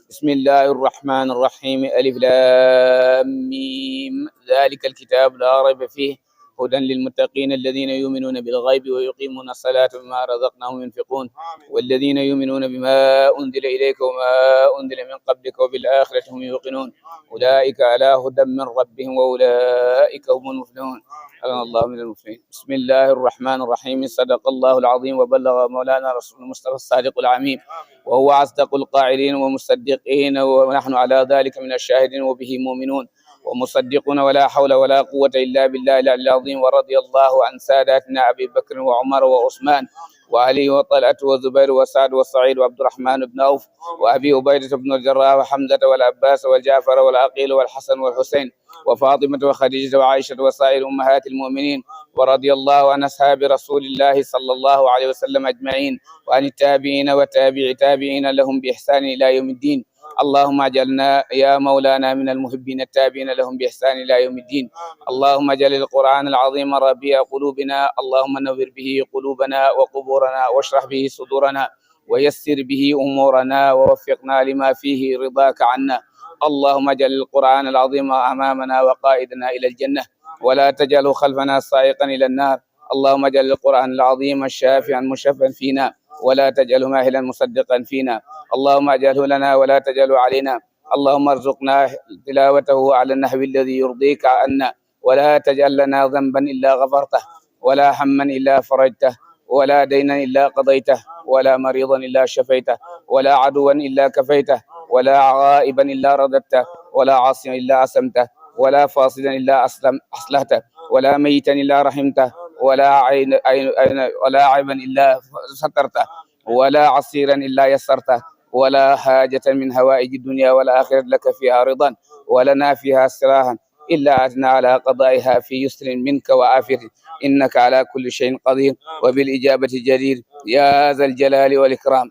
بسم الله الرحمن الرحيم. ألف لام ميم. ذلك الكتاب لا ريب فيه، هدى للمتقين الذين يؤمنون بالغيب ويقيمون الصلاة ومما رزقناهم ينفقون. والذين يؤمنون بما أنزل إليك وما أنزل من قبلك وبالآخرة هم يوقنون. أولئك على هدى من ربهم وأولئك هم المفلحون. أعاذنا الله من المفلحين. بسم الله الرحمن الرحيم. صدق الله العظيم وبلغ مولانا رسول المصطفى الصادق الأمين، وهو أصدق القائلين ومصدقين، ونحن على ذلك من الشاهدين وبه مؤمنون ومصدقون. ولا حول ولا قوة إلا بالله العلي العظيم. ورضي الله عن ساداتنا أبي بكر وعمر وعثمان وعلي وطلحة والزبير وسعد وسعيد وعبد الرحمن بن عوف وأبي عبيدة بن الجراح وحمزة والعباس وجعفر والعقيل والحسن والحسين وفاطمة وخديجة وعائشة وسائر أمهات المؤمنين. ورضي الله عن أصحاب رسول الله صلى الله عليه وسلم أجمعين، وعن التابعين وتابع التابعين لهم بإحسان إلى يوم الدين. اللهم اجعلنا يا مولانا من المحبين التابعين لهم بإحسان إلى يوم الدين. اللهم اجعل القرآن العظيم ربيع قلوبنا، اللهم نور به قلوبنا وقبورنا، واشرح به صدورنا، ويسر به أمورنا، ووفقنا لما فيه رضاك عنا. اللهم اجعل القرآن العظيم أمامنا وقائدنا إلى الجنة، ولا تجعله خلفنا سائقا إلى النار. اللهم اجعل القرآن العظيم شافعا مشفعا فينا، ولا تجعله ماهلا مصدقا فينا. اللهم اجعله لنا ولا تجعله علينا. اللهم ارزقنا تلاوته على النحو الذي يرضيك عنا، ولا تجعل لنا ذنبا إلا غفرته، ولا هما إلا فرجته، ولا دينا إلا قضيته، ولا مريضا إلا شفيته، ولا عدوا إلا كفيته، ولا غائبا إلا رددته، ولا عاصيا إلا عصمته، ولا فاسدا إلا أسلم-، أصلحته، ولا ميتا إلا رحمته، ولا عين-، عين-، عين-، ولا عيبا إلا سترته، ولا عسيرا إلا يسرته، ولا حاجة من حوائج الدنيا والآخرة لك فيها رضا ولنا فيها صلاحا إلا أتنا على قضائها في يسر منك وعافية، إنك على كل شيء قدير وبالإجابة جدير، يا ذا الجلال والإكرام.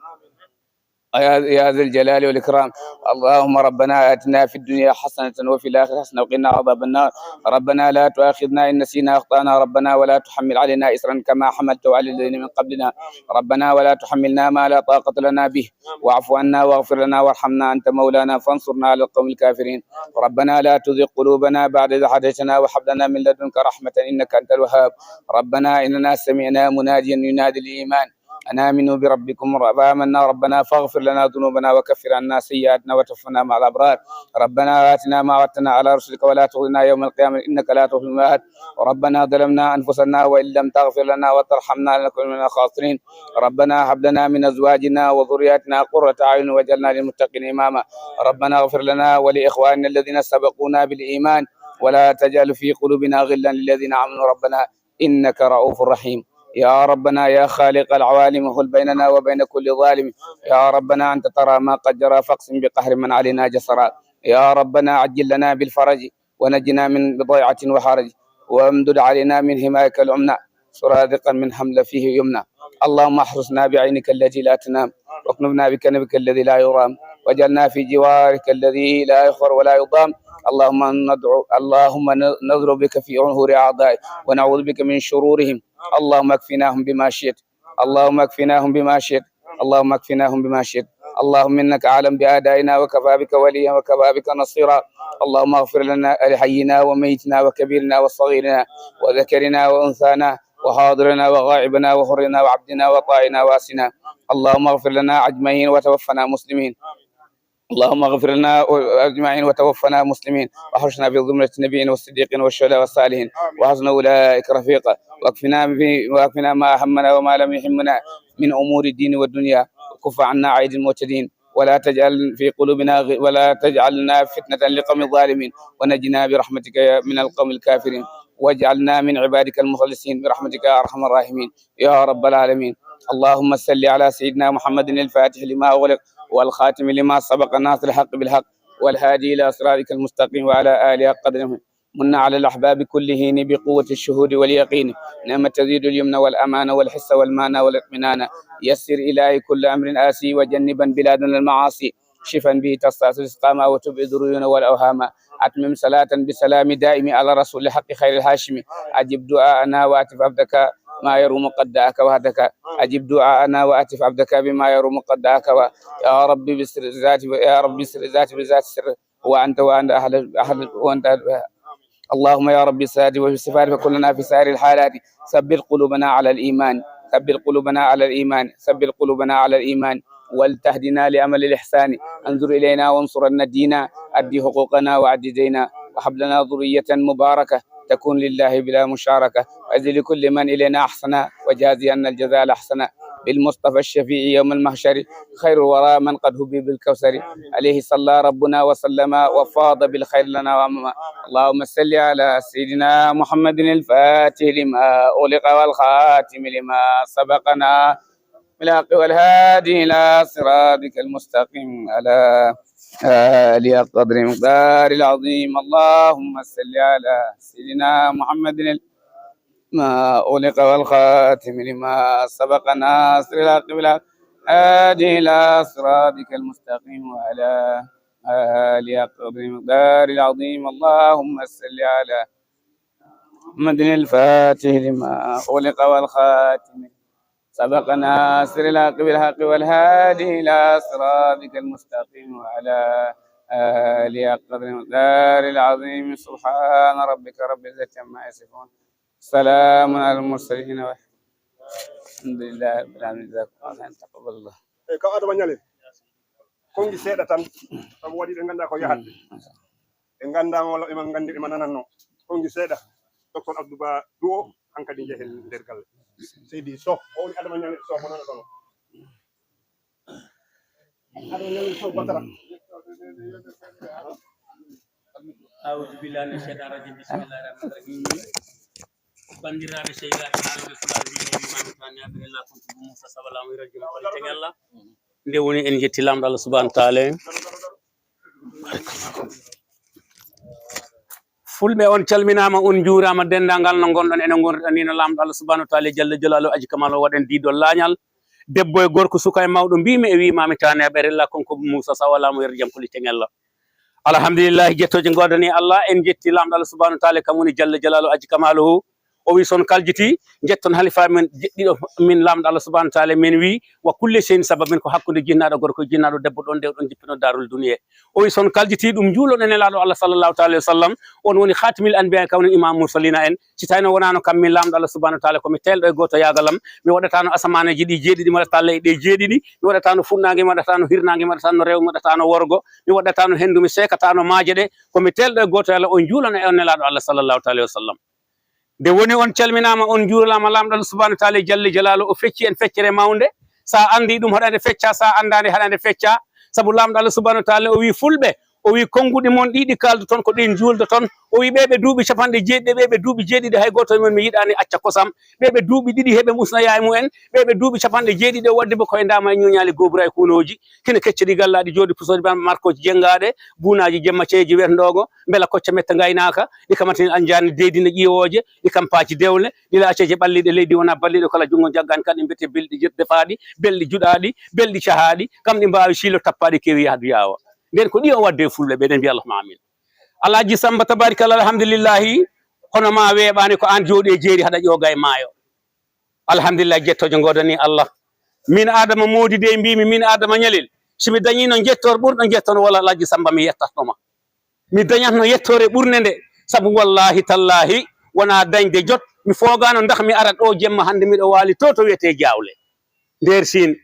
يا، يا ذا الجلال والإكرام. اللهم ربنا آتنا في الدنيا حسنة وفي الآخرة حسنة وقنا عذاب النار. ربنا لا تؤاخذنا إن نسينا أخطأنا. ربنا ولا تحمل علينا إصرا كما حملته على الذين من قبلنا. ربنا ولا تحملنا ما لا طاقة لنا به. واعف عنا واغفر لنا وارحمنا أنت مولانا فانصرنا على القوم الكافرين. ربنا لا تزغ قلوبنا بعد إذ هديتنا وهب لنا من لدنك رحمة إنك أنت الوهاب. ربنا إننا سمعنا مناديا ينادي للإيمان أن آمنوا بربكم فآمنا. ربنا فاغفر لنا ذنوبنا وكفر عنا سيئاتنا وتوفنا مع الأبرار. ربنا آتنا ما وعدتنا على رسلك ولا تخزنا يوم القيامة إنك لا تخلف الميعاد. ربنا ظلمنا أنفسنا وإن لم تغفر لنا وترحمنا لنكونن من الخاسرين. ربنا هب لنا من أزواجنا وذرياتنا قرة أعين واجعلنا للمتقين إماما. ربنا اغفر لنا ولإخواننا الذين سبقونا بالإيمان ولا تجعل في قلوبنا غلا للذين آمنوا ربنا إنك رؤوف رحيم. يا ربنا يا خالق العوالم، حل بيننا وبين كل ظالم. يا ربنا أنت ترى ما قد جرى، فاقسم بقهر من علينا جسرا. يا ربنا عجل لنا بالفرج، ونجنا من ضيعة وحرج، وامدد علينا من حماك اليمنى سرادقا من حمل فيه يمنى. اللهم احرسنا بعينك التي لا تنام، واكنفنا بكنفك الذي لا يرام، واجعلنا في جوارك الذي لا يخر ولا يضام. اللهم ندعو، اللهم نضرب بك في نحور أعدائك، ونعوذ بك من شرورهم. اللهم اكفناهم بما شئت. اللهم اكفناهم بما شئت. اللهم اكفناهم بما شئت. اللهم إنك أعلم بأعدائنا وكفى بك وليا وكفى بك نصيرا. اللهم اغفر لنا لحينا وميتنا وكبيرنا وصغيرنا وذكرنا وأنثانا وحاضرنا وغائبنا وحرنا وعبدنا وطائعنا وعاصينا. اللهم اغفر لنا أجمعين وتوفنا مسلمين. اللهم اغفر لنا أجمعين وتوفنا مسلمين، واحشرنا في زمرة النبيين والصديقين والشهداء والصالحين، وحسن أولئك رفيقا، واكفنا في، واكفنا ما أهمنا وما لم يهمنا من أمور الدين والدنيا، وكف عنا أيدي المعتدين، ولا تجعل في قلوبنا غ-، ولا تجعلنا فتنة لقوم الظالمين، ونجنا برحمتك من القوم الكافرين، واجعلنا من عبادك المخلصين برحمتك يا أرحم الراحمين يا رب العالمين. اللهم صل على سيدنا محمد الفاتح لما أغلق والخاتم لما سبق ناصر الحق بالحق والهادي إلى صراطك المستقيم وعلى آله قدره. من على الأحباب كلهم بقوة الشهود واليقين، نعم تزيد اليمن والأمان والحس والمعنى والاطمئنان. يسر إلهي كل أمر آسي وجنبا بلادنا المعاصي. شفا به تستأصل السقام وتبعد الريون والأوهام. أتمم صلاة بسلام دائم على رسول الحق خير الهاشم. أجب دعاءنا وأتف عبدك ما يروم قد دعاك وحدك. أجب دعاءنا وأتف عبدك بما يروم قد دعاك و-، يا ربي بسر ذاتي، يا ربي بسر ذاتي، بذات السر. وأنت، وأنت أهل، أهل، وأنت أهل. اللهم يا ربي الصلاة وفي الصفات فكلنا في سائر الحالات. ثبت قلوبنا على الإيمان، ثبت قلوبنا على الإيمان، ثبت قلوبنا على الإيمان، ولتهدنا لعمل الإحسان. انظر إلينا وانصرنا الدين، أدي حقوقنا وأدي دينا، وهب لنا ذرية مباركة تكون لله بلا مشاركة، وأجزل لكل من إلينا أحسن، وجازي عنا الجزاء الأحسن بالمصطفى الشفيع يوم المحشر. خير الورى من قد هبي بالكوثر، عليه صلى ربنا وسلم وفاض بالخير لنا وعمما. اللهم صل على سيدنا محمد الفاتح لما أغلق والخاتم لما سبقنا بالحق والهادي إلى صراطك المستقيم على آله قدر مقدار العظيم. اللهم صل على سيدنا محمد ما أغلق والخاتم لما سبق ناصر الحق بالحق هادي إلى صراطك المستقيم وعلى آله قدر مقدار العظيم. اللهم صل على محمد الفاتح لما أغلق والخاتم سبق ناصر الحق بالحق والهادي إلى صراطك المستقيم وعلى آله قدر مقدار العظيم. سبحان ربك رب العزة عما يصفون. سلام على المرسلين والحمد لله رب العالمين. جزاكم الله خيرا. تقبل الله. Eyyi, kaw Adama Ñale, konngi seeɗa tan, sabu waɗi ɓe nganndaa ko yahat. Ɓe nganndaa walla ɓe ma nganndi, ɓe ma nanatno. Konngi seeɗa, Docteur Abdou Ba Duo, hankadi njehen nder galle. Seydi Soh, o woni Adama Ñale Soh mo nanaɗon. Adama Ñale Soh Batara. A'udhu billahi minash shaitanir rajim. Bismillahir rahmanir rahim. Banndiraaɓe sehilaaɓe, haalooɓe Pulaar, mbiɗo wi'ude Mamadou Tani Abirella, kontu Bou Moussa Sabala, mo Yero Jom, Koli Tegella. Nde woni en jetti Laamɗo Allah subhanahu wa taala. Fulɓe, on calminaama, on njuuraama, denndaangal no ngonɗon ene ngonɗon ni, no Laamɗo Allah subhanahu wa taala jalla jalaaluhu aji kamaal o waɗen diidol laañal. Debbo e gorko, suka e mawɗo, mbiimi e wiimaami taneeɓe, rella kon ko Muusa Saw alaa mo yer jam kuli teŋella. Alhamdulillahi, jettooje ngoodani Allah, en jetti Laamɗo Allah subhanahu wa taala, kam woni jalla jalaaluhu aji kamaaluhu. O wi, so on kaljiti, njetton halifa men jeɗɗiɗo min Laamɗo Allah subhanahu wa taala, min wi, wa kulle shay'in sabab, min ko hakkunde jinnaaɗo gorko e jinnaaɗo debbo, ɗon nde ɗon jippino daarul duniya. O wi, so on kaljiti ɗum, njuulon e Nelaaɗo Allah sallallahu taala wa sallam, on woni khatimil anbiya, kam woni imam mursalina en. Si tawino wonaano kam min Laamɗo Allah subhanahu wa taala, ko mi teelɗo e gootoyaagal am, mi waɗataano asamaaneeji ɗi jeeɗiɗi, mi waɗataa leyɗe jeeɗiɗi, mi waɗataano funnaange, mi waɗataano hirnaange, mi waɗataano rewo, mi waɗataano worgo, mi waɗataano henndu, mi seekataano maaje ɗe, ko mi teelɗo e gootoyaagal, on njuulon e on Nelaaɗo Allah sallallahu taala wa sallam. Nde woni on calminaama, on njuuraama, Laamɗo Allah subhanahu wa taala jalla jalaaluhu o fecci en feccere mawnde. Sa anndi ɗum, haɗa nde fecca, sa anndaa nde, haɗa nde fecca. Sabu Laamɗo Allah subhanahu wa taala o wi fulɓe, o wi, konnguɗi mon ɗiɗi kaldoton ko ɗin juuldoton. O wi, ɓe ɓe duuɓi capanɗe jeeɗiɗi, ɓe ɓe duuɓi jeeɗiɗi, hay gooto e mon mi yiɗaani acca kosam. Ɓe ɓe duuɓi ɗiɗi heɓe musna yaay mumen. Ɓe ɓe duuɓi capanɗe jeeɗiɗi o waddi mo koye ndaama e ñuuñaali goobura e kuunooji. Kina keccidi gallaaɗi jooɗi pusooji ban markooji jenngaade, buunaaji jemma ceeji werndogo, mbela kocca metta ngaynaaka, ɗi kamatini anjaani deydi nde ƴiwooje, ɗi kampaaji dewle, ɗi laaceeje ɓalliiɗe leydi wona balliiɗo kala junngo jaggaani kadi mbiyetee belɗi je-, defaaɗi, belɗi juɗaaɗi, belɗi cahaaɗi, kam ɗi mbaawi siilo tappaaɗi kewi yahdu yaawa. Nden ko ɗi o wadde e fulɓe ɓe, eɗen mbiya Allahumma amin. Alhaji Samba, tabaarikalla, alhamdulillahi, hono ma weeɓaani ko aan jooɗi e jeeri haɗa ƴooga e maayo. Alhamdulillah, jettooje ngoodani Allah. Min Adama Moodi de mbiimi, min Adama Ñalel, si mi dañiino njettoor ɓurɗo njettoor walla Alhaji Samba mi yettatno ma. Mi dañatno yettoore ɓurnde nde, sabu wallahi tallahi wonaa dañde jot, mi foogaano ndax mi arat ɗo jemma hannde miɗo waali to, to wiyetee Jaawle, nder Siin.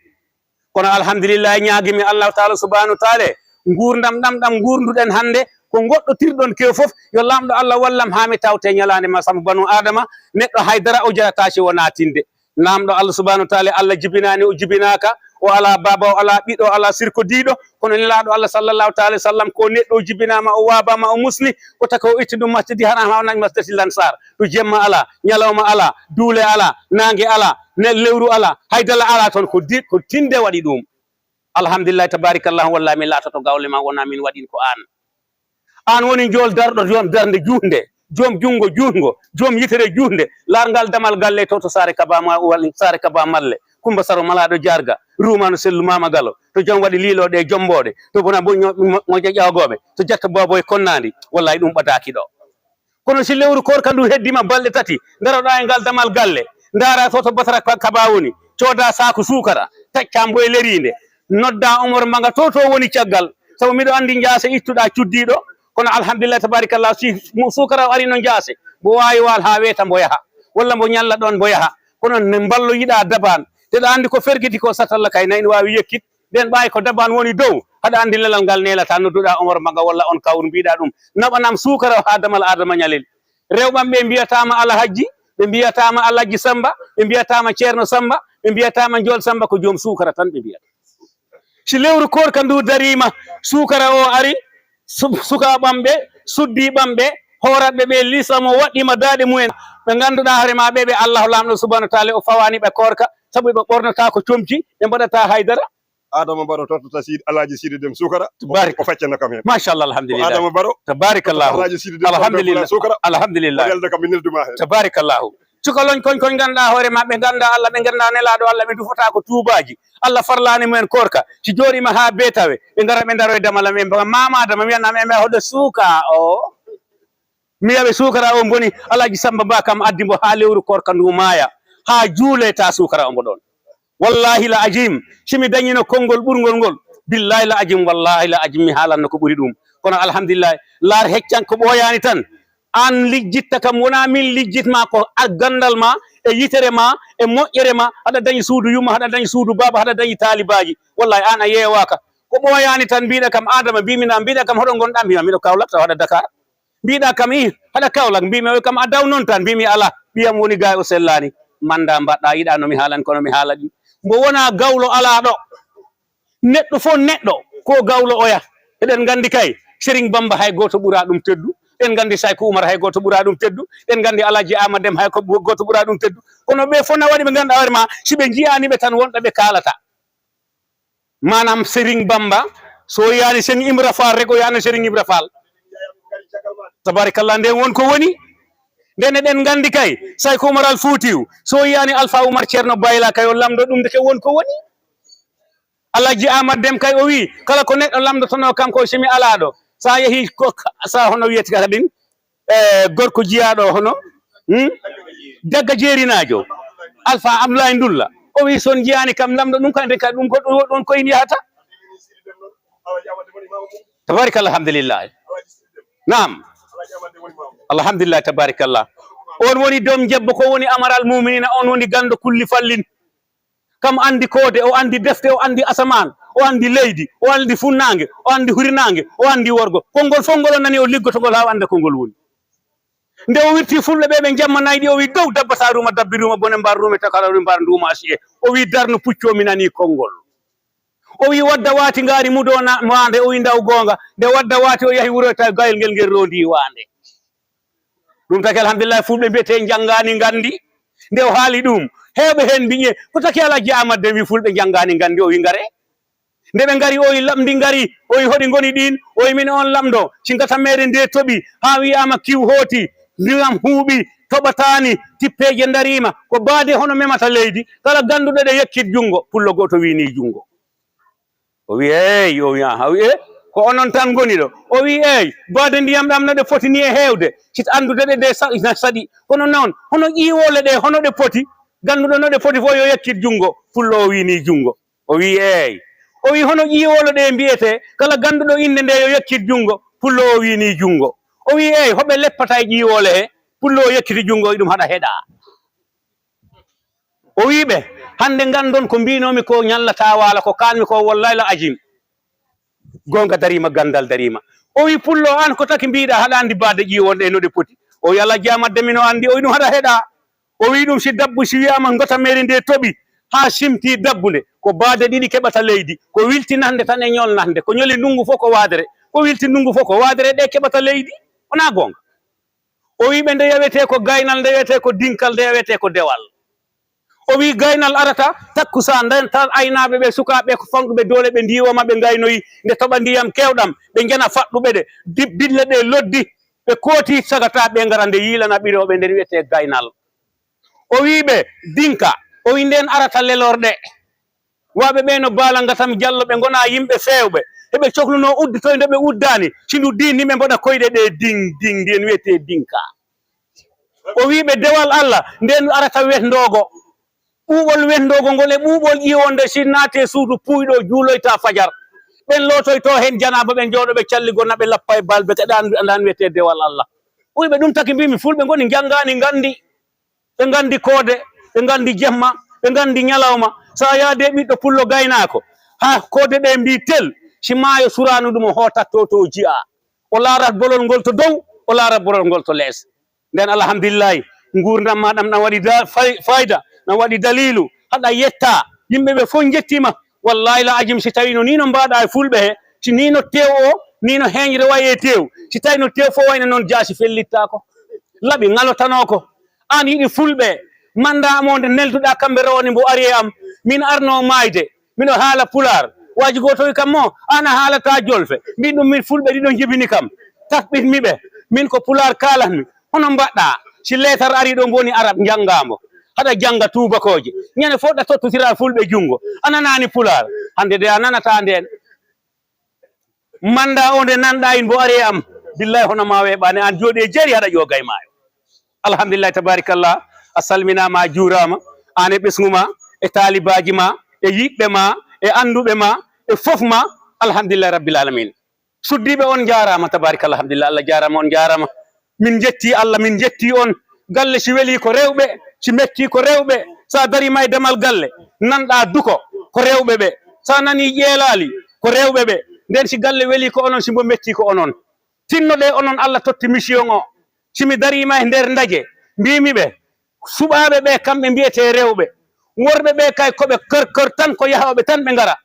Kono alhamdulillahi, ñaagimi Allahu taala subhanahu wa taala, nguurndam ɗam, ɗam nguurnduɗen hannde, ko ngoɗɗotirɗon kew fof, yo Laamɗo Allah wallam haa mi tawte ñalaande ma, sabu banu Adama, neɗɗo haydara o jarata si wonaa tinde. Laamɗo Allah subhanahu wa taala, Allah jibinaani, o jibinaaka, o alaa baaba, o alaa ɓiɗɗo, o alaa sirkodiiɗo, kono Nelaaɗo Allah sallallahu taala wa sallam, ko neɗɗo o jibinaama, o waabaama, o musni, ko taka o itti ɗum masjidi haram, haa o naati masjidi Lansar, to jemma alaa, ñalawma alaa, duule alaa, naange alaa, ne-, lewru alaa, haydara alaa toon, ko di-, ko tinde waɗi ɗum. Alhamdulillahi, tabarikallahu, wallahi mi laatoto gawle ma, wona min waɗin ko an. An woni njool darɗo, joom darnde juutnde, joom junngo juutngo, joom yitere juutnde. Laar ngal damal galle to, to Saare Kaba ma-, wal-, Saare Kaba Malle, Kumba Saro Malaaɗo Jaarga, Ruumaano Sellu Maama Galo, to jom waɗi liilooɗe e jommbooɗe, to bona bo-, ño-, mo-, moƴƴa ƴawgooɓe, to jatta boobo e konnaandi. Wallahi ɗum ɓadaaki ɗo. Kono si lewru koorka ndu heddiima balɗe tati, ndaroɗaa e ngal damal galle, ndaara to, to Batara Ka-, Kaba woni, cooda saaku suukara, tacca mbo e leriinde, nodda Omar Mbaga to, to woni caggal, sabu miɗo anndi Njaase ittuɗaa cuddiiɗo, kono alhamdulillah, tabarikallah, si mo suukara o arino Njaase, mbo waawi waal haa weeta mbo yaha, walla mbo ñalla ɗoon mbo yaha, kono ne mballo yiɗaa dabaan, te ɗa anndi ko fergiti ko satalla kay, na ina waawi yekkit, nden ɓaawi ko dabaan woni dow, haɗa anndi lelal ngal neelata, nodduɗaa Omar Mbaga walla on kawru, mbiɗaa ɗum, naɓanam suukara o haa damal Adama Ñalel. Rewɓe am ɓe mbiyataama Alhajji, ɓe mbiyataama Alhajji Samba, ɓe mbiyataama Ceerno Samba, ɓe mbiyataama Njool Samba, ko joom suukara tan ɓe mbiyata. Si lewru koorka ndu dariima, suukara o ari, su-, sukaaɓe am ɓe, suddiiɓe am ɓe, hooratɓe ɓe, lisamo waɗɗiima daaɗe mumen, ɓe ngannduɗaa hoore ma ɓe, ɓe Allahu Laamɗo subhanahu wa taala o fawaani ɓe koorka, sabu ɓe ɓornataa ko comci, ɓe mbaɗataa haydara. Adama Baro tottata Sidi, Alhaji Sidi Dem Suukara, o, Tabarik. O feccana kam heen. Machallah, alhamdulillah. Ko Adama Baro Tabarikallahu. Tottata Alhaji Sidi Dem Alhamdulillah. Suukara, Alhamdulillah. O welda kam, mi nelduma heen. Tabarikallahu. Cukalon kon, kon ngannduɗaa hoore maɓɓe, ngannda Allah, ɓe ngannda Nelaaɗo Allah, ɓe ndufata ko tuubaaji. Allah farlaani mumen koorka. Si jooɗiima haa beetawe, ɓe ngara ɓe ndaro e damal am, ɓe mba-, Maama Adama, mi wiyanam, ɓe mba hoɗo suuka o. Mi wiya ɓe suukara o mboni, Alhaji Samba Ba kam addi mbo haa lewru koorka ndu maaya, haa juule ta suukara o mbo ɗoon. Wallahi la ajim, si mi dañino konngol ɓurngol ngol, billahi la ajim, wallahi la ajim, mi haalanno ko ɓuri ɗum. Kono alhamdulillah, laar heccan ko ɓooyaani tan. Aan lijjitta kam, wonaa min lijjit ma, ko a ganndal ma, e yitere ma, e moƴƴere ma, haɗa dañi suudu yumma, haɗa dañi suudu baaba, haɗa dañi taalibaaji. Wallahi aan a yeewaaka. Ko ɓooyaani tan mbiɗa kam, Adama, mbimi na, mbiɗa kam hoɗo ngonɗaa? Mbima miɗo Kaolack tawa haɗa Dakar. Mbiɗa kam, ih, haɗa Kaolack? Mbimi, o kam a daw noon tan. Mbimi, alaa, ɓiyam woni ga o sellaani. Manda mbaɗɗa, yiɗa no mi haalan, kono mi haala ɗum. Mbo wona gawlo alaa ɗo. Neɗɗo fof neɗɗo, ko gawlo oya. Eɗen nganndi kay, Serigne Bamba hay gooto ɓuraa ɗum teddu. Eɗen nganndi Sayku Umar hay gooto ɓuraa ɗum teddu. Eɗen nganndi Alhaji Amadou Dem hay ko ɓu-, gooto ɓuraa ɗum teddu. Kono ɓe fof na waɗi ɓe ngannduɗaa hoore ma, si ɓe njiyaani ɓe tan wonɓe ɓe kaalata. Maanaam Serigne Bamba, so yaani Serigne Ibra Fall rek, o yaani Serigne Ibra Fall. Tabarakallah, nden won ko woni. Nden eɗen nganndi kay, Sayko Umar Al Fuutiyu, so yaani Alfa Umar Ceerno Bayla kay, o lamndo ɗum, ndeke won ko woni. Alhaji Ahmad Dem kay, o wi, kala ko neɗɗo lamndotonoo kanko, so mi alaa ɗo, so a yehii ko, so hono wiyete kadin, e gorko jiyaaɗo hono, hmm? Dagga Jeerinaajo, Alfa Abdoulaye Ndulla. O wi, so on njiyaani kam, lamndo ɗum kadi, kadi ɗum ko ɗum, ɗum ko in yahata. Tabarikalla, alhamdulillahi. Naam. Alhamdulillahi, tabarikalla. On woni doom jebbo, ko woni Amaral Muminina, on woni ganndo kulli fallin. Kam anndi koode, o anndi defte, o anndi asamaan, o anndi leydi, o anndi funnaange, o anndi hirnaange, o anndi worgo. Konngol fof ngol o nani, o liggotoo ngol haa o annda ko ngol woni. Nde o wirti fulɓe ɓe, ɓe jamma nayi ɗi, o wi, "Dow dabbata ruuma, dabbi ruuma, bone mbar ruume, takara ruume, mbar nduuma asiye." O wi, "Darnu puccu, mi nani konngol." O wi, "Wadda waati ngaari mudo na waande." O wi, "Ndaw goonga." Nde wadda waati, o yahi wuro, tawi gayel ngel, ngel rondi waande. Ɗum taki, alhamdulillah, fulɓe mbiyetee njanngaani nganndi. Nde o haali ɗum, heewɓe heen mbiyi, "Ko taki Alhaji Ahmad Dem wi fulɓe njanngaani nganndi?" O wi, "Ngare." Nde ɓe ngari, o wi, "Lamndi ngari." O wi, "Hoɗi ngoni ɗiin?" O wi, "Min on lamndo, si ngata meere nde toɓi, haa wiyaama kiw hooti, ndiyam huuɓi, toɓataani, tippeeje ndariima, ko baade hono memata leydi, kala gannduɗo ɗe yekkit junngo." Pullo gooto wiini junngo. O wi, "Eey." O wi, "Aha." O wi, "E, ko onon tan ngoni ɗo?" O wi, "Eey, baade ndiyam ɗam no ɗe foti ni e heewde, si anndude ɗe, ɗe sa-, na saɗi. Kono noon, hono ƴiiwoole ɗe, hono ɗe poti? Gannduɗo no ɗe poti fof, yo yekkit junngo." Pullo o wiini junngo. O wi, "Eey." O wi, "Hono ƴiiwoole ɗe mbiyetee? Kala gannduɗo innde nde, yo yekkit junngo." Pullo o wiini junngo. O wi, "Eey, hoɓe leppata e ƴiiwoole he?" Pullo o yekkiti junngo, o wi, "Ɗum haɗa heɗa." O wi ɓe, "Hannde nganndon ko mbiinoomi ko ñallataa waala, ko kaanmi ko, wallahi la ajim. Goonga dariima, ganndal dariima." O wi, "Pullo, aan ko taki mbiiɗaa haɗa anndi baade ƴiiwoole ɗe no ɗe poti?" O wi, "Alhaji Ahmad Dem, mino anndi." O wi, "Ɗum haɗa heɗa." O wi, "Ɗum si dabbu, si wiyaama ngota meeri nde toɓi, haa simti dabbunde, ko baade ɗiɗi keɓata leydi, ko wilti nande tan e ñol nande, ko ñoli ndunngu fof ko waadere, ko wilti ndunngu fof ko waadere, ɗe keɓata leydi. Wonaa goonga?" O wi ɓe, "Nde yawetee ko gaynal, nde yawetee ko dinkal, nde yawetee ko dewal." O wi, "Gaynal arata takkusaan, nden tan aynaaɓe ɓe, sukaaɓe ko fanɗuɓe doole, ɓe ndiiwoma, ɓe ngaynoyi, nde toɓa ndiyam keewɗam, ɓe njana faɗɗuɓe ɗe, di-, bille ɗe loddi, ɓe kooti sagata, ɓe ngara nde yiilana ɓirooɓe, nden wiyetee gaynal." O wi ɓe, "Dinka." O wi, "Nden arata lelorɗe. Waaɓe ɓe no Baala Ngatam Jallo, ɓe ngona yimɓe feewɓe. Eɓe coklunoo udditoyde, ɓe uddaani. Si ndu diinni, ɓe mboɗa koyɗe ɗe diŋ, diŋ, ndiyen wiyetee dinka." O wi ɓe, "Dewal Allah, nden arata wetndoogo. Ɓuuɓol wetndoogo ngol e ɓuuɓol ƴiwonde, si naati e suudu puuyɗo, juuloyta fajar. Ɓen lootoyto heen janaaba, ɓe njooɗo, ɓe calligo, na ɓe lappa e balbe, kaɗa andu, andan wiyetee dewal Allah." O wi ɓe, "Ɗum taki mbimi fulɓe ngoni njanngaani nganndi." Ɓe nganndi koode, ɓe nganndi jemma, ɓe nganndi ñalawma. So a yahdii e ɓiɗɗo pullo gaynaako, haa koode ɗe mbii tel, si maayo suraano ɗum, o hootat to, to o jiya. O laarat bolol ngol to dow, o laarat bolol ngol to lees. Nden, alhamdulillahi, nguurndam ma ɗam, ɗam waɗi da-, fay-, fayda, ɗam waɗi daliilu, haɗa yetta. Yimɓe ɓe fof njettiima. Wallahi la ajim, si tawii no nii no mbaɗa e fulɓe he, si nii no teew o, nii no heeñre wayi e teew, si tawii no teew fof wayno noon, jaasi fellittaako, laɓi ŋalotanoo ko. Aan yiɗi fulɓe, manda mo nde nelduɗaa kamɓe rowani mbo ari e am, min arno maayde, miɗo haala pulaar. Waaji gooto wi kam mo, "Aan a haalataa jolfe." Mbin ɗum min fulɓe ɗiɗo njibini kam, taɓɓitmi ɓe, min ko pulaar kaalatmi. Hono mbaɗɗaa si leetar ari ɗo mboni arab njanngaa mbo? Haɗa jannga tuubakooje. Ñande fof ɗa tottotira fulɓe junngo. A nanaani pulaar. Hannde de a nanataa ndeen. Manda o nde nanɗaa in mbo ari e am. Billahi hono ma weeɓaani aan jooɗi e jeeri haɗa ƴooga e maayo. Alhamdulillahi tabarikallah. A salminaama, a juuraama. Aan e ɓesngu ma, e taalibaaji ma, e yiɓɓe ma, e annduɓe ma, e fof ma. Alhamdulillahi rabbil alamin. Suddiiɓe on njaaraama, tabaarikalla, alhamdulillah, Allah jaaraama, on njaaraama. Min njettii Allah, min njettii on. Galle si welii ko rewɓe, si mettii ko rewɓe. So a dariima e damal galle, nanɗaa duko, ko rewɓe ɓe. So a nanii ƴeelaali, ko rewɓe ɓe. Nden si galle welii ko onon, si mbo mettii ko onon. Tinnoɗee onon Allah totti mission o. Si mi dariima e nder ndaje, mbiimi ɓe, suɓaaɓe ɓe, kamɓe mbiyetee rewɓe. Worɓe ɓe kay, ko ɓe kër kër tan, ko yahooɓe tan ɓe ngara.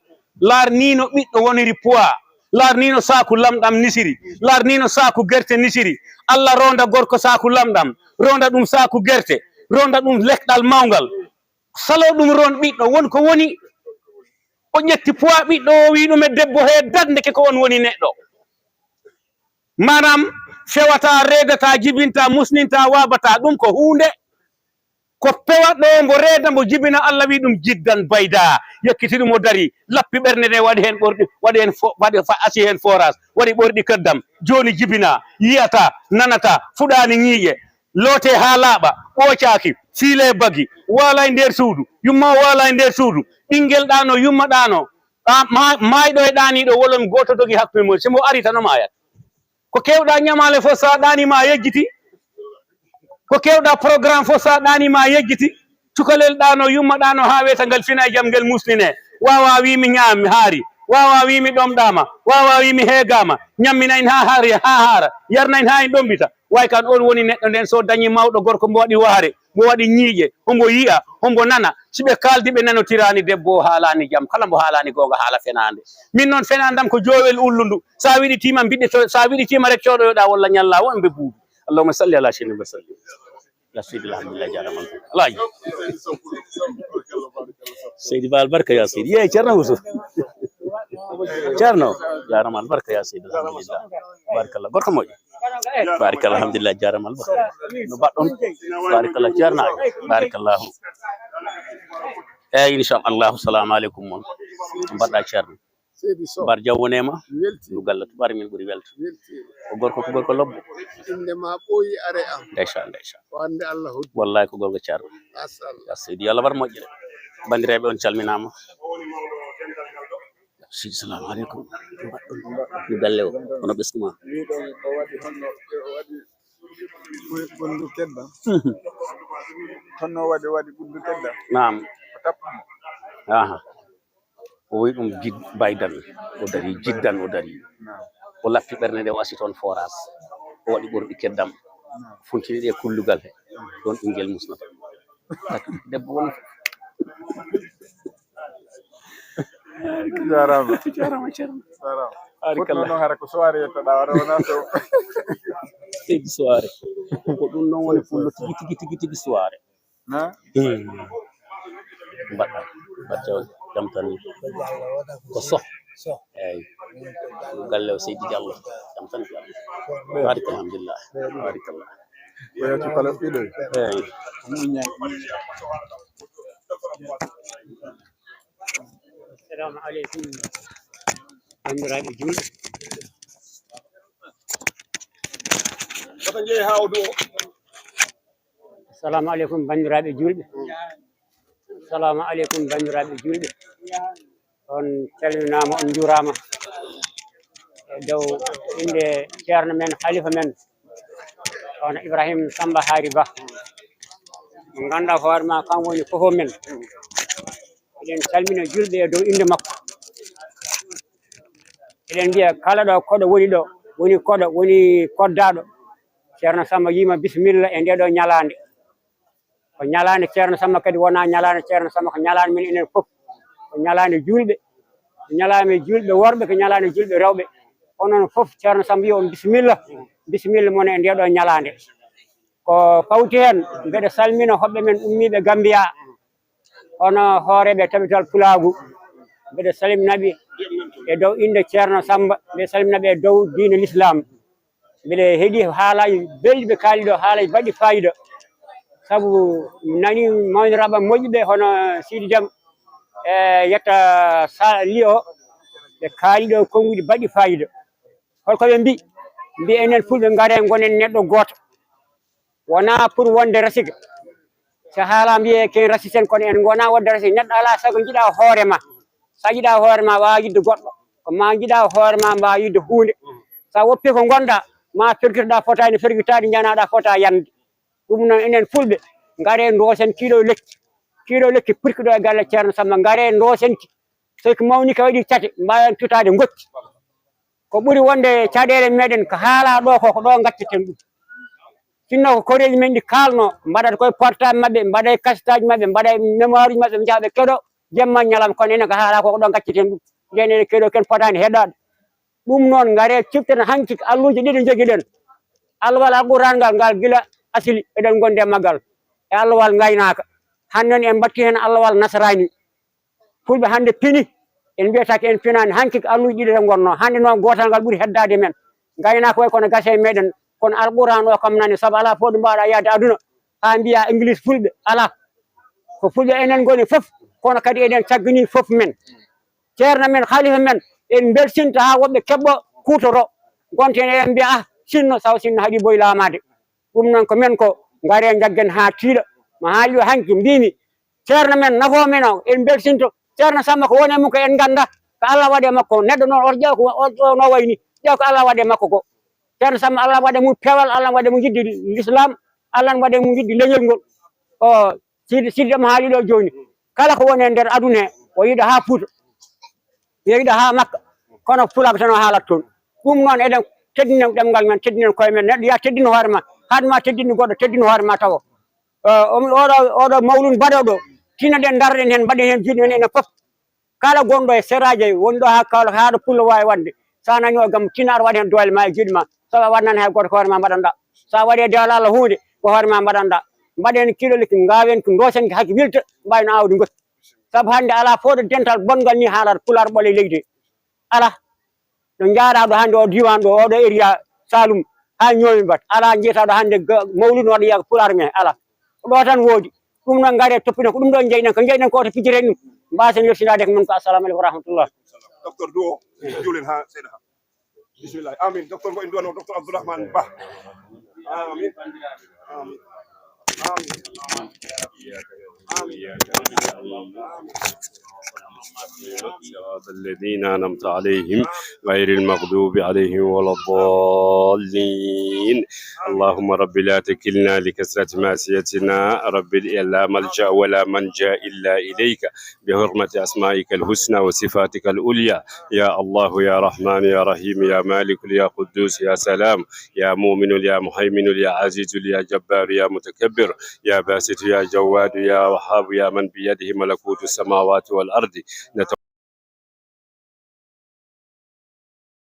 Laar nii no ɓiɗɗo woniri poids. Laar nii no saaku lamɗam nisiri. Laar nii no saaku gerte nisiri. Allah ronda gorko saaku lamɗam, ronda ɗum saaku gerte, ronda ɗum lekɗal mawngal. Salo ɗum ron ɓiɗɗo won ko woni. O ƴetti poids ɓiɗɗo o, wi ɗum e debbo he dat, ndeke ko on woni neɗɗo. Maanaam, fewata, reedata, jibinta, musninta, waabata, ɗum ko huunde. Ko pewa ɗo, mbo reeda, mbo jibina, Allah wi ɗum jiddan bayda. Yekkiti ɗum, o dari, lappi ɓernde nde, waɗi heen ɓorɗi, waɗi heen fo-, waɗi fa-, asi heen forage, waɗi ɓorɗi keddam. Jooni jibina, yiyata, nanata, fuɗaani ñiiƴe. Loote haa laaɓa, ɓoocaaki, fiile bagi, waala e nder suudu, yumma o waala e nder suudu, ɓinngel ɗaano, yumma ɗaano, a, ma-, maayɗo e ɗaaniiɗo, wolon gooto dogi hakkunde mum, si mbo ari tan o maayat. Ko keewɗa ñamaale fof, so a ɗaaniima a yejjiti, ko keewɗa programme fof, so a ɗaaniima a yejjiti, cukalel ɗaano, yumma ɗaano haa weeta ngal fina e jam, ngel musnine, waawa wi mi ñaami haari, waawa wi mi ɗomɗaama, waawa wi mi heegaama, ñamminayni haa haari, haa haara, yarnayni haa en ɗomɗita. Way kan, on woni neɗɗo nden, so dañi mawɗo gorko, mbo waɗi wahre, mbo waɗi ñiiƴe, hombo yi'a, hombo nana. Si ɓe kaaldi, ɓe nanotiraani, debbo o haalaani jam, kala mbo haalaani goonga, haala fenaande. Min noon, fenaandam ko joowel ullundu. Sa wiɗitiima, mbiɗɗe to, sa wiɗitiima rek, coɗoyoɗa walla ñalla wonɓe buubi. Allahumma salli ala sayyidina wa sallim. Ya seydi, alhamdulillah, jaaraama. Alaaji. Seydi Ba, albarka, ya seydi. Yee, Ceerno Wusu. Ceerno, jaaraama, albarka, ya seydi, alhamdulillah. Barakallah, gorko moƴƴo. Barakallah, alhamdulillah, jaaraama, albarka. No mbaɗɗon? Barakallah, Ceerno. Barakallahu. Eeyi, inchallahu, salamu aleykum mon. Mbaɗɗa, Ceerno? Seydi Sow. Mbar jam wonee ma? Welti. Ndu galla tubaare min ɓuri welta. Welti. Ko gorko, ko gorko lobbo. Innde ma ɓooyi are am. Ndeysaan, ndeysaan. Ko annde Allah hoddi. Wallahi ko goonga, Ceerno. Machallah. Ya seydi, yo Allah waɗ moƴƴere. Banndiraaɓe, on calminaama. Seydi, salamu aleykum. Ndu galle o, hono ɓesngu ma? Wiɗo o waɗi honno, o waɗi ɓu-, ɓunndu kedda. Honno waɗi, waɗi ɓunndu kedda? Naam. O tappa mo. Aha. O wi ɗum jid-, baydan, o dari, jiddan, o dari. O lappi ɓernde nde, o asi toon forage. O waɗi ɓorɗi keddam. Funtini ɗe kullugal he. Ɗoon ɓinngel musnata. Debbo woni. Jaaraama. Jaaraama, Ceerno. Jaaraama. Barakallah. Fof noon hara ko soirée yettoɗaa, wara wonaa so. Tigi soirée. Ko ɗum noon woni pullo tigi, tigi, tigi, tigi soirée. Na? Hmm. Mbaɗɗa, mbaɗɗa, jam tan ni. Ko Soh. Eeyi. Galle o Seydi Diallo. Jam tan ni. Barika, alhamdulillah. Barakallah. Ko yeeso kala ɗiɗo. Eeyi. Assalamu aleykum, banndiraaɓe juulɓe. Assalamu aleykum, banndiraaɓe juulɓe. Assalamu aleykum, banndiraaɓe juulɓe. On calminaama, on njuuraama. E dow innde Ceerno men, Halifa men, Ceerno Ibrahim Samba Haari Ba. Mo ngannduɗaa hoore ma, kanko woni fof men. Eɗen calmina juulɓe e dow innde makko. Eɗen mbiya kala ɗo koɗo woni ɗo, woni koɗo, woni koddaaɗo. Ceerno Samba yiima bisimilla e ndee ɗo ñalaande. Ko ñalaande Ceerno Samba kadi wonaa ñalaande Ceerno Samba, ko ñalaande men enen fof. Ko ñalaande juulɓe, ko ñalaande juulɓe worɓe, ko ñalaande juulɓe rewɓe. Onon fof Ceerno Samba wiya on bisimilla, bisimilla mon e ndee ɗo ñalaande. Ko fawti heen, mbeɗa salmina hoɓɓe men ummiiɓe Gambiya, hono hooreeɓe tabital pulaagu. Mbeɗa salmina ɓe e dow innde Ceerno Samba, mbeɗa salmina ɓe e dow diine Lislaam. Mbeɗa heɗi haalaaji belɗi ɓe kaali ɗo, haalaaji baɗɗi faayiida. Sabu mi nani mawniraaɓe am moƴƴuɓe hono Sidi Dem e yetta Sa-, Liyo, ɓe kaali ɗo konnguɗi baɗɗi faayiida. Holko ɓe mbi? Mbi enen Fulɓe ngare ngonen neɗɗo gooto. Wonaa pour wonde rasika. So haala mbiye ken rasisen, kono en ngona wonde rasik. Neɗɗo alaa sago jiɗa hoore ma. Sa jiɗa hoore ma, waawa yiɗde goɗɗo. Ko ma jiɗa hoore ma, mbaawa yiɗde huunde. Sa woppi ko ngonɗa, ma fergitoɗa fotaani fergitaade, njanaɗa fota yande. Ɗum noon, enen Fulɓe, ngare ndoosen kilo lekki. Kilo lekki pirki ɗo e galle Ceerno Samba, ngare ndoosen ki. So ki mawni, ka waɗi cate, mbaawen tutaade ngokki. Ko ɓuri wonde caɗeele meɗen ko haala ɗo ko, ko ɗo gacceten ɗum. Sinno ko koreeji men ɗi kaalno, mbaɗata koye portable maɓɓe, mbaɗa e kasitaaji maɓɓe, mbaɗa e mémoire uji maɓɓe, ɓe njaha ɓe keɗo, jemma ñalawma, kono enen ko haala ko, ko ɗo gacceten ɗum. Nden ene keɗo, ken potaani heɗaade. Ɗum noon, ngare ciften hanki ko alluuje ɗiɗi njogiɗen. Alluwal Alquraan ngal, ngal gila asili eɗen ngondi e maggal. E alluwal ngaynaaka. Hannde noon en mbatti heen alluwal nasaraani. Fulɓe hannde pini, En mbiyataake en finaani, hanki ko annuuji ɗiɗi tan ngonnoo. Hannde noon gootal ngal ɓuri heddaade men. Ngaynaaka wayi kono gasa e meɗen, kono Alquraan o kam nani, sabu alaa fof ɗo mbaawɗaa yahde aduna, haa mbiyaa English fulɓe, alaa. Ko fulɓe enen ngoni fof, kono kadi eɗen cagganii fof men. Ceerno men, halifa men, en mbelsinta haa woɓɓe keɓɓo kuutoroo. Ngonten eɗen mbiya, "Ah, sinno, saw sinno haɗi boy laamaade." Ɗum noon ko men ko, ngaree njaggen haa tiiɗa. Ma haa yo hanki mbiimi, ceerno men nafoo men o, en mbelsinto. Ceerno Samma ko woni e mum ko en ngannda, ko Allah waɗi e makko. Neɗɗo noon, oto ƴeew ko o, o no wayni, ƴeew ko Allah waɗi e makko ko. Ceerno Samma, Allah waɗi e mum peewal, Allah waɗi e mum yiɗde l'islam, Allah waɗi e mum yiɗde leñol ngol. O Sidi, Sidi omo haali ɗo jooni. Kala ko woni e nder aduna he, o yiɗa haa Fuuta, o yiɗa haa Makka, kono Pulaar tan o haalata toon. Ɗum noon eɗen teddina ɗemngal men, teddinen koye men. Neɗɗo yaa teddin hoore ma, haade ma teddinde goɗɗo, teddin hoore ma tawo. Eh, omo, oɗo, oɗo mawlud mbaɗo ɗo, tinaɗen, ndarɗen heen, mbaɗen heen juuɗe men enen fof. Kala gonɗo e seraaji, woni ɗo haa Kaolack, haa ɗo pullo waawi waɗde. So a nanii o gam, tina aɗa waɗa heen doole ma e juuɗe ma. So a waɗanaani hay gooto, ko hoore ma mbaɗanɗaa. So a waɗi e dewal Allah huunde, ko hoore ma mbaɗanɗaa. Mbaɗen kilo lekki, ngaawen ki, ndoosen ki, haa ki wilta, mbaawna aawdi ngotti. Sabu hannde alaa foof ɗo dental bonngal nii haalata Pulaar ɓola e leydi. Alaa. Ɗo njaaɗaa ɗo hannde o diiwaan ɗo, oɗo area Saalum, haa Ñoomi Bat. Alaa njeeytaa ɗo hannde ga-, mawlud no waɗa yaga Pulaar men, alaa. Ko ɗo tan woodi. Ɗum noon, ngaree toppitee ko ɗum ɗo njeyɗen, ko njeyɗen ko to pijjeten ɗum. Mbaasen yettindaade ko men ko. Assalamu aleykum wa rahmatullah. Docteur Duo, juulen haa seeɗa haa. Bismillah. Amin. Docteur ko en duwano, Docteur Abdourahmane Ba. Amin. Amin. Amin. Amin. صراط الذين أنعمت عليهم غير المغضوب عليهم ولا الضالين. اللهم رب لا تكلنا لكثرة معصيتنا، رب لا ملجأ ولا منجا إلا إليك، بحرمة أسمائك الحسنى وصفاتك العليا. يا الله يا رحمن يا رحيم يا مالك يا قدوس يا سلام يا مؤمن يا مهيمن يا عزيز يا جبار يا متكبر يا باسط يا جواد يا وهاب يا من بيده ملكوت السماوات والأرض. نت-،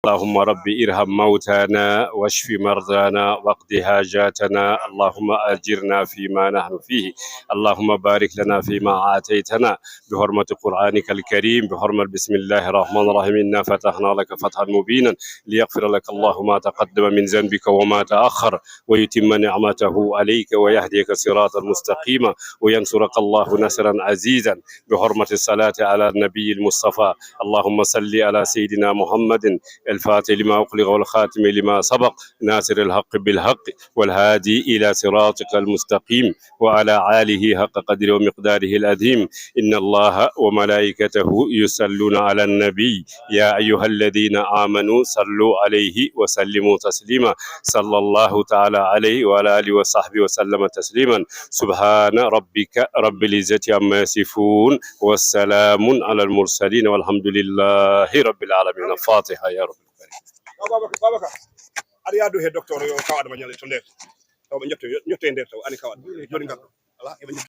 اللهم رب ارحم موتانا واشف مرضانا واقض حاجاتنا. اللهم أجرنا فيما نحن فيه. اللهم بارك لنا فيما أعطيتنا بحرمة قرآنك الكريم، بحرمة بسم الله الرحمن الرحيم، إنا فتحنا لك فتحا مبينا، ليغفر لك الله ما تقدم من ذنبك وما تأخر، ويتم نعمته عليك، ويهديك صراطا مستقيما، وينصرك الله نصرا عزيزا، بحرمة الصلاة على النبي المصطفى. اللهم صل على سيدنا محمد الفاتح لما أغلق والخاتم لما سبق، ناصر الحق بالحق، والهادي إلى صراطك المستقيم، وعلى آله حق قدره ومقداره العظيم. إن الله وملائكته يصلون على النبي، يا أيها الذين آمنوا صلوا عليه وسلموا تسليما. صلى الله تعالى عليه وعلى آله وصحبه وسلم تسليما. سبحان ربك رب العزة عما يصفون، وسلام على المرسلين، والحمد لله رب العالمين. الفاتحة يا رب. Babacar, Babacar, aɗa yaadu he docteur yo kaw Adama Ñaŋ to nder. Taw ɓe njotto, njotto e nder taw, ani kaw Adama. Joni ngal ɗo. Ala, eɓe njotto.